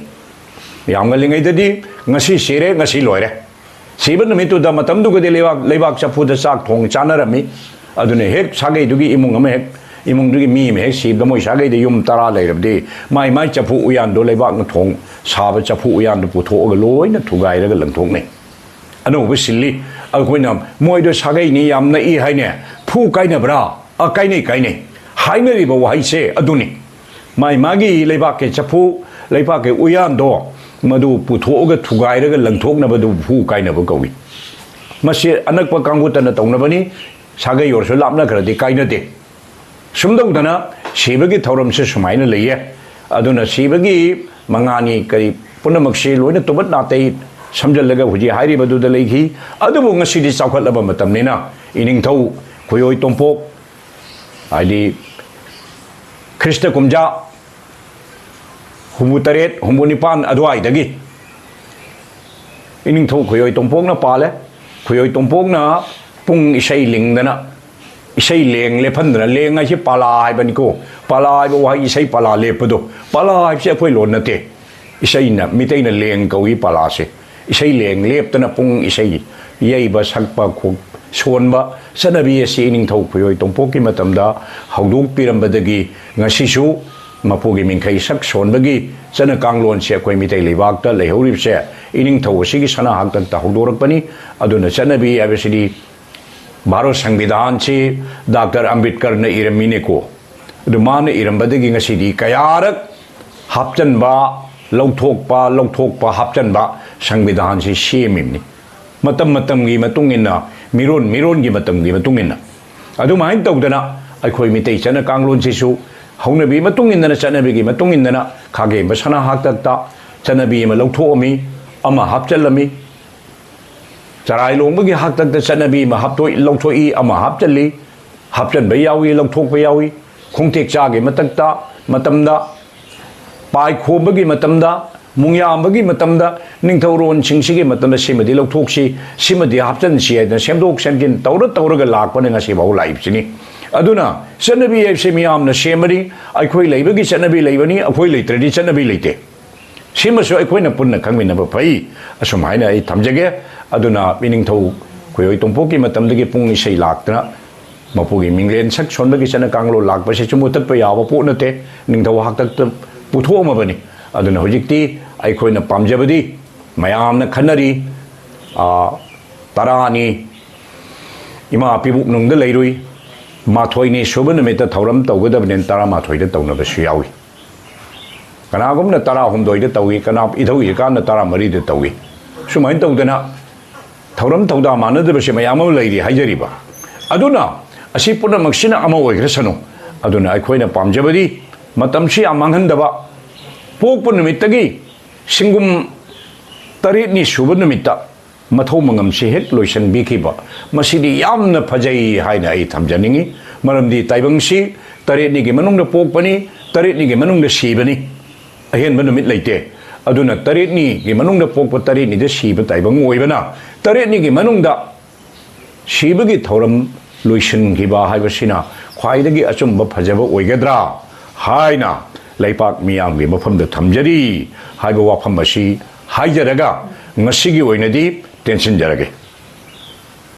ꯌꯥꯝ ꯉꯜꯂꯤꯉꯩꯗꯗꯤ ꯉꯁꯤ ꯁꯤꯔꯦ, ꯉꯁꯤ ꯂꯣꯏꯔꯦ꯫ ꯁꯤꯕ ꯅꯨꯃꯤꯠꯇꯨꯗ ꯃꯇꯝꯗꯨꯒꯗꯤ ꯂꯩꯕꯥꯛ, ꯂꯩꯕꯥꯛ ꯆꯐꯨꯗ ꯆꯥꯛ ꯊꯣꯡ ꯆꯥꯅꯔꯝꯃꯤ꯫ ꯑꯗꯨꯅ ꯍꯦꯛ ꯁꯥꯒꯩꯗꯨꯒꯤ ꯏꯃꯨꯡ ꯑꯃ ꯍꯦꯛ, ꯏꯃꯨꯡꯗꯨꯒꯤ ꯃꯤ ꯑꯃ ꯍꯦꯛ ꯁꯤꯕꯗ ꯃꯣꯏ ꯁꯥꯒꯩꯗ ꯌꯨꯝ ꯇꯔꯥ ꯂꯩꯔꯕꯗꯤ ꯃꯥꯏ ꯃꯥꯏ ꯆꯐꯨ ꯎꯌꯥꯟꯗꯣ ꯂꯩꯕꯥꯛꯅ ꯊꯣꯡ ꯁꯥꯕ ꯆꯐꯨ ꯎꯌꯥꯟꯗꯨ ꯄꯨꯊꯣꯛꯑꯒ ꯂꯣꯏꯅ ꯊꯨꯒꯥꯏꯔꯒ ꯂꯪꯊꯣꯛꯅꯩ꯫ ꯑꯅꯧꯕ ꯁꯤꯜꯂꯤ꯫ ꯑꯩꯈꯣꯏꯅ ꯃꯣꯏꯗꯣ ꯁꯥꯒꯩꯅꯤ ꯌꯥꯝ ꯅꯛꯏ ꯍꯥꯏꯅꯦ꯫ ꯐꯨ ꯀꯥꯏꯅꯕ꯭ꯔꯥ? ꯑ, ꯀꯥꯏꯅꯩ, ꯀꯥꯏꯅꯩ꯫ ꯍꯥꯏꯅꯔꯤꯕ ꯋꯥꯍꯩꯁꯦ ꯑꯗꯨꯅꯤ꯫ ꯃꯥꯏ ꯃꯥꯒꯤ ꯂꯩꯕꯥꯛꯀꯤ ꯆꯐꯨ, ꯂꯩꯕꯥꯛꯀꯤ ꯎꯌꯥꯟꯗꯣ ꯃꯗꯨ ꯄꯨꯊꯣꯛꯑꯒ ꯊꯨꯒꯥꯏꯔꯒ ꯂꯪꯊꯣꯛꯅꯕꯗꯨ ꯐꯨ ꯀꯥꯏꯅꯕ ꯀꯧꯏ꯫ ꯃꯁꯤ ꯑꯅꯛꯄ ꯀꯥꯡꯕꯨꯇꯅ ꯇꯧꯅꯕꯅꯤ꯫ ꯁꯥꯒꯩ ꯑꯣꯏꯔꯁꯨ ꯂꯥꯞꯅꯈ꯭ꯔꯗꯤ ꯀꯥꯏꯅꯗꯦ꯫ ꯁꯨꯝ ꯇꯧꯗꯅ ꯁꯤꯕꯒꯤ ꯊꯧꯔꯝꯁꯦ ꯁꯨꯃꯥꯏꯅ ꯂꯩꯌꯦ꯫ ꯑꯗꯨꯅ ꯁꯤꯕꯒꯤ ꯃꯉꯥꯅꯤ ꯀꯔꯤ ꯄꯨꯝꯅꯃꯛꯁꯤ ꯂꯣꯏꯅ ꯇꯨꯕꯠ ꯅꯥꯇꯩ ꯁꯝꯖꯜꯂꯒ ꯍꯧꯖꯤꯛ ꯍꯥꯏꯔꯤꯕꯗꯨꯗ ꯂꯩꯈꯤ꯫ ꯑꯗꯨꯕꯨ ꯉꯁꯤꯗꯤ ꯆꯥꯎꯈꯠꯂꯕ ꯃꯇꯝꯅꯤꯅ ꯏꯅꯤꯡꯊꯧ ꯈꯣꯏꯑꯣꯏ ꯇꯣꯝꯄꯣꯛ, ꯍꯥꯏꯗꯤ ꯈ꯭ꯔꯤꯁꯇ ꯀꯨꯝꯖꯥ ꯍꯨꯝꯐꯨ ꯇꯔꯦꯠ, ꯍꯨꯝꯐꯨ ꯅꯤꯄꯥꯟ ꯑꯗꯨꯋꯥꯏꯗꯒꯤ ꯏꯅꯤꯡꯊꯧ ꯈꯣꯏꯑꯣꯏ ꯇꯣꯝꯄꯣꯛꯅ ꯄꯥꯜꯂꯦ꯫ ꯈꯣꯏꯑꯣꯏ ꯇꯣꯝꯄꯣꯛꯅ ꯄꯨꯡ ꯏꯁꯩ ꯂꯤꯡꯗꯅ, ꯏꯁꯩ ꯂꯦꯡ ꯂꯦꯞꯍꯟꯗꯅ, ꯂꯦꯡ ꯍꯥꯏꯁꯦ ꯄꯥꯂꯥ ꯍꯥꯏꯕꯅꯤꯀꯣ, ꯄꯥꯂꯥ ꯍꯥꯏꯕ ꯋꯥꯍꯩ, ꯏꯁꯩ ꯄꯥꯂꯥ ꯂꯦꯞꯄꯗꯣ, ꯄꯥꯂꯥ ꯍꯥꯏꯕꯁꯦ ꯑꯩꯈꯣꯏ ꯂꯣꯟ ꯅꯠꯇꯦ꯫ ꯏꯁꯩꯅ, ꯃꯤꯇꯩꯅ ꯂꯦꯡ ꯀꯧꯏ ꯄꯥꯂꯥꯁꯦ꯫ ꯏꯁꯩ ꯂꯦꯡ ꯂꯦꯞꯇꯅ ꯄꯨꯡ ꯏꯁꯩ ꯌꯩꯕ, ꯁꯛꯄ, ꯈꯣ-, ꯁꯣꯟꯕ ꯆꯠꯅꯕꯤ ꯑꯁꯤ ꯏꯅꯤꯡꯊꯧ ꯈꯣꯏꯑꯣꯏ ꯇꯣꯝꯄꯣꯛꯀꯤ ꯃꯇꯝꯗ ꯍꯧꯗꯣꯛꯄꯤꯔꯝꯕꯗꯒꯤ ꯉꯁꯤꯁꯨ ꯃꯄꯨꯒꯤ ꯃꯤꯡꯈꯩ ꯁꯛ ꯁꯣꯟꯕꯒꯤ ꯆꯠꯅ ꯀꯥꯡꯂꯣꯟꯁꯦ ꯑꯩꯈꯣꯏ ꯃꯤꯇꯩ ꯂꯩꯕꯥꯛꯇ ꯂꯩꯍꯧꯔꯤꯕꯁꯦ ꯏꯅꯤꯡꯊꯧ ꯑꯁꯤꯒꯤ ꯁꯅꯥ ꯍꯥꯛꯇꯛꯇ ꯍꯧꯗꯣꯔꯛꯄꯅꯤ꯫ ꯑꯗꯨꯅ ꯆꯠꯅꯕꯤ ꯍꯥꯏꯕꯁꯤꯗꯤ ꯚꯥꯔꯠ ꯁꯪꯕꯤꯙꯥꯟꯁꯤ ꯗꯥꯛꯇꯔ ꯑꯝꯕꯦꯗꯀꯔꯅ ꯏꯔꯝꯃꯤꯅꯦꯀꯣ꯫ ꯑꯗꯨ ꯃꯥꯅ ꯏꯔꯝꯕꯗꯒꯤ ꯉꯁꯤꯗꯤ ꯀꯌꯥꯔꯛ ꯍꯥꯞꯆꯟꯕ, ꯂꯧꯊꯣꯛꯄ, ꯂꯧꯊꯣꯛꯄ, ꯍꯥꯞꯆꯟꯕ, ꯁꯪꯕꯤꯙꯥꯟꯁꯤ ꯁꯦꯝꯃꯤꯕꯅꯤ꯫ ꯃꯇꯝ ꯃꯇꯝꯒꯤ ꯃꯇꯨꯡ ꯏꯟꯅ, ꯃꯤꯔꯣꯟ ꯃꯤꯔꯣꯟꯒꯤ ꯃꯇꯝꯒꯤ ꯃꯇꯨꯡ ꯏꯟꯅ꯫ ꯑꯗꯨꯃꯥꯏꯅ ꯇꯧꯗꯅ ꯑꯩꯈꯣꯏ ꯃꯤꯇꯩ ꯆꯠꯅ ꯀꯥꯡꯂꯣꯟꯁꯤꯁꯨ ꯍꯧꯅꯕꯤ ꯃꯇꯨꯡ ꯏꯟꯗꯅ, ꯆꯠꯅꯕꯤꯒꯤ ꯃꯇꯨꯡ ꯏꯟꯗꯅ ꯈꯥꯒꯦꯝꯕ ꯁꯅꯥ ꯍꯥꯛꯇꯛꯇ ꯆꯠꯅꯕꯤ ꯑꯃ ꯂꯧꯊꯣꯛꯑꯝꯃꯤ, ꯑꯃ ꯍꯥꯞꯆꯜꯂꯝꯃꯤ꯫ ꯆꯔꯥꯏ ꯂꯣꯡꯕꯒꯤ ꯍꯥꯛꯇꯛꯇ ꯆꯠꯅꯕꯤ ꯑꯃ ꯍꯥꯞꯇꯣꯛ-, ꯂꯧꯊꯣꯛꯏ, ꯑꯃ ꯍꯥꯞꯆꯜꯂꯤ, ꯍꯥꯞꯆꯟꯕ ꯌꯥꯎꯏ, ꯂꯧꯊꯣꯛꯄ ꯌꯥꯎꯏ꯫ ꯈꯣꯡꯇꯦꯛ ꯆꯥꯒꯤ ꯃꯊꯛꯇ, ꯃꯇꯝꯗ, ꯄꯥꯏꯈꯣꯝꯕꯒꯤ ꯃꯇꯝꯗ, ꯃꯨꯡꯌꯥꯝꯕꯒꯤ ꯃꯇꯝꯗ, ꯅꯤꯡꯊꯧꯔꯣꯟꯁꯤꯡꯁꯤꯒꯤ ꯃꯇꯝꯗ ꯁꯤꯃꯗꯤ ꯂꯧꯊꯣꯛꯁꯤ, ꯁꯤꯃꯗꯤ ꯍꯥꯞꯆꯟꯁꯤ ꯍꯥꯏꯗꯅ ꯁꯦꯝꯗꯣꯛ ꯁꯦꯝꯖꯤꯟ ꯇꯧꯔ ꯇꯧꯔꯒ ꯂꯥꯛꯄꯅ ꯉꯁꯤꯐꯥꯎ ꯂꯥꯛꯏꯕꯁꯤꯅꯤ꯫ ꯑꯗꯨꯅ ꯆꯠꯅꯕꯤ ꯍꯥꯏꯕꯁꯤ ꯃꯤꯌꯥꯝꯅ ꯁꯦꯝꯕꯅꯤ꯫ ꯑꯩꯈꯣꯏ ꯂꯩꯕꯒꯤ ꯆꯠꯅꯕꯤ ꯂꯩꯕꯅꯤ, ꯑꯩꯈꯣꯏ ꯂꯩꯇ꯭ꯔꯗꯤ ꯆꯠꯅꯕꯤ ꯂꯩꯇꯦ꯫ ꯁꯤꯃꯁꯨ ꯑꯩꯈꯣꯏꯅ ꯄꯨꯟꯅ ꯈꯪꯃꯤꯟꯅꯕ ꯐꯩ꯫ ꯑꯁꯨꯝ ꯍꯥꯏꯅ ꯑꯩ ꯊꯝꯖꯒꯦ꯫ ꯑꯗꯨꯅ ꯏꯅꯤꯡꯊꯧ ꯈꯣꯏꯑꯣꯏ ꯇꯣꯝꯄꯣꯛꯀꯤ ꯃꯇꯝꯗꯒꯤ ꯄꯨꯡ ꯏꯁꯩ ꯂꯥꯛꯇꯅ ꯃꯄꯨꯒꯤ ꯃꯤꯡꯂꯦꯟ ꯁꯛ ꯁꯣꯟꯕꯒꯤ ꯆꯠꯅ ꯀꯥꯡꯂꯣꯟ ꯂꯥꯛꯄꯁꯤꯁꯨ ꯃꯨꯊꯠꯄ ꯌꯥꯕ ꯄꯣꯠ ꯅꯠꯇꯦ꯫ ꯅꯤꯡꯊꯧ ꯍꯥꯛꯇꯛꯇ ꯄꯨꯊꯣꯛꯑꯝꯃꯕꯅꯤ꯫ ꯑꯗꯨꯅ ꯍꯧꯖꯤꯛꯇꯤ ꯑꯩꯈꯣꯏꯅ ꯄꯥꯝꯖꯕꯗꯤ ꯃꯌꯥꯝꯅ ꯈꯟꯅꯔꯤ, ꯑꯥ, ꯇꯔꯥꯅꯤ ꯏꯃꯥ ꯄꯤꯕꯨꯛꯅꯨꯡꯗ ꯂꯩꯔꯨꯏ, ꯃꯥꯊꯣꯏꯅꯤ ꯁꯨꯕ ꯅꯨꯃꯤꯠꯇ ꯊꯧꯔꯝ ꯇꯧꯒꯗꯕꯅꯤꯅ ꯇꯔꯥꯃꯥꯊꯣꯏꯗ ꯇꯧꯅꯕꯁꯨ ꯌꯥꯎꯏ꯫ ꯀꯅꯥꯒꯨꯝꯕꯅ ꯇꯔꯥꯍꯨꯝꯗꯣꯏꯗ ꯇꯧꯏ, ꯀꯅꯥ ꯏꯊꯧ ꯏꯀꯥꯟꯗ ꯇꯔꯥꯃꯔꯤꯗ ꯇꯧꯏ꯫ ꯁꯨꯃꯥꯏꯅ ꯇꯧꯗꯅ ꯊꯧꯔꯝ ꯊꯧꯗꯥ ꯃꯥꯟꯅꯗꯕꯁꯦ ꯃꯌꯥꯝ ꯑꯃ ꯂꯩꯔꯤ ꯍꯥꯏꯖꯔꯤꯕ꯫ ꯑꯗꯨꯅ ꯑꯁꯤ ꯄꯨꯝꯅꯃꯛꯁꯤꯅ ꯑꯃ ꯑꯣꯏꯈ꯭ꯔꯁꯅꯨ꯫ ꯑꯗꯨꯅ ꯑꯩꯈꯣꯏꯅ ꯄꯥꯝꯖꯕꯗꯤ ꯃꯇꯝꯁꯤ ꯌꯥꯝ ꯃꯥꯡꯍꯟꯗꯕ, ꯄꯣꯛꯄ ꯅꯨꯃꯤꯠꯇꯒꯤ ꯁꯤꯡꯒꯨꯝ ꯇꯔꯦꯠꯅꯤ ꯁꯨꯕ ꯅꯨꯃꯤꯠꯇ ꯃꯊꯧ ꯃꯉꯝꯁꯤ ꯍꯦꯛ ꯂꯣꯏꯁꯤꯟꯕꯤꯈꯤꯕ, ꯃꯁꯤꯗꯤ ꯌꯥꯝꯅ ꯐꯖꯩ ꯍꯥꯏꯅ ꯑꯩ ꯊꯝꯖꯅꯤꯡꯏ꯫ ꯃꯔꯝꯗꯤ ꯇꯥꯏꯕꯪꯁꯤ ꯇꯔꯦꯠꯅꯤꯒꯤ ꯃꯅꯨꯡꯗ ꯄꯣꯛꯄꯅꯤ, ꯇꯔꯦꯠꯅꯤꯒꯤ ꯃꯅꯨꯡꯗ ꯁꯤꯕꯅꯤ, ꯑꯍꯦꯟꯕ ꯅꯨꯃꯤꯠ ꯂꯩꯇꯦ꯫ ꯑꯗꯨꯅ ꯇꯔꯦꯠꯅꯤꯒꯤ ꯃꯅꯨꯡꯗ ꯄꯣꯛꯄ, ꯇꯔꯦꯠꯅꯤꯗ ꯁꯤꯕ ꯇꯥꯏꯕꯪ ꯑꯣꯏꯕꯅ, ꯇꯔꯦꯠꯅꯤꯒꯤ ꯃꯅꯨꯡꯗ ꯁꯤꯕꯒꯤ ꯊꯧꯔꯝ ꯂꯣꯏꯁꯤꯟꯈꯤꯕ ꯍꯥꯏꯕꯁꯤꯅ ꯈ꯭ꯋꯥꯏꯗꯒꯤ ꯑꯆꯨꯝꯕ ꯐꯖꯕ ꯑꯣꯏꯒꯗ꯭ꯔꯥ ꯍꯥꯏꯅ ꯂꯩꯄꯥꯛ ꯃꯤꯌꯥꯝꯒꯤ ꯃꯐꯝꯗ ꯊꯝꯖꯔꯤ ꯍꯥꯏꯕ ꯋꯥꯐꯝ ꯑꯁꯤ ꯍꯥꯏꯖꯔꯒ ꯉꯁꯤꯒꯤ ꯑꯣꯏꯅꯗꯤ ꯇꯦꯟꯁꯤꯟꯖꯔꯒꯦ꯫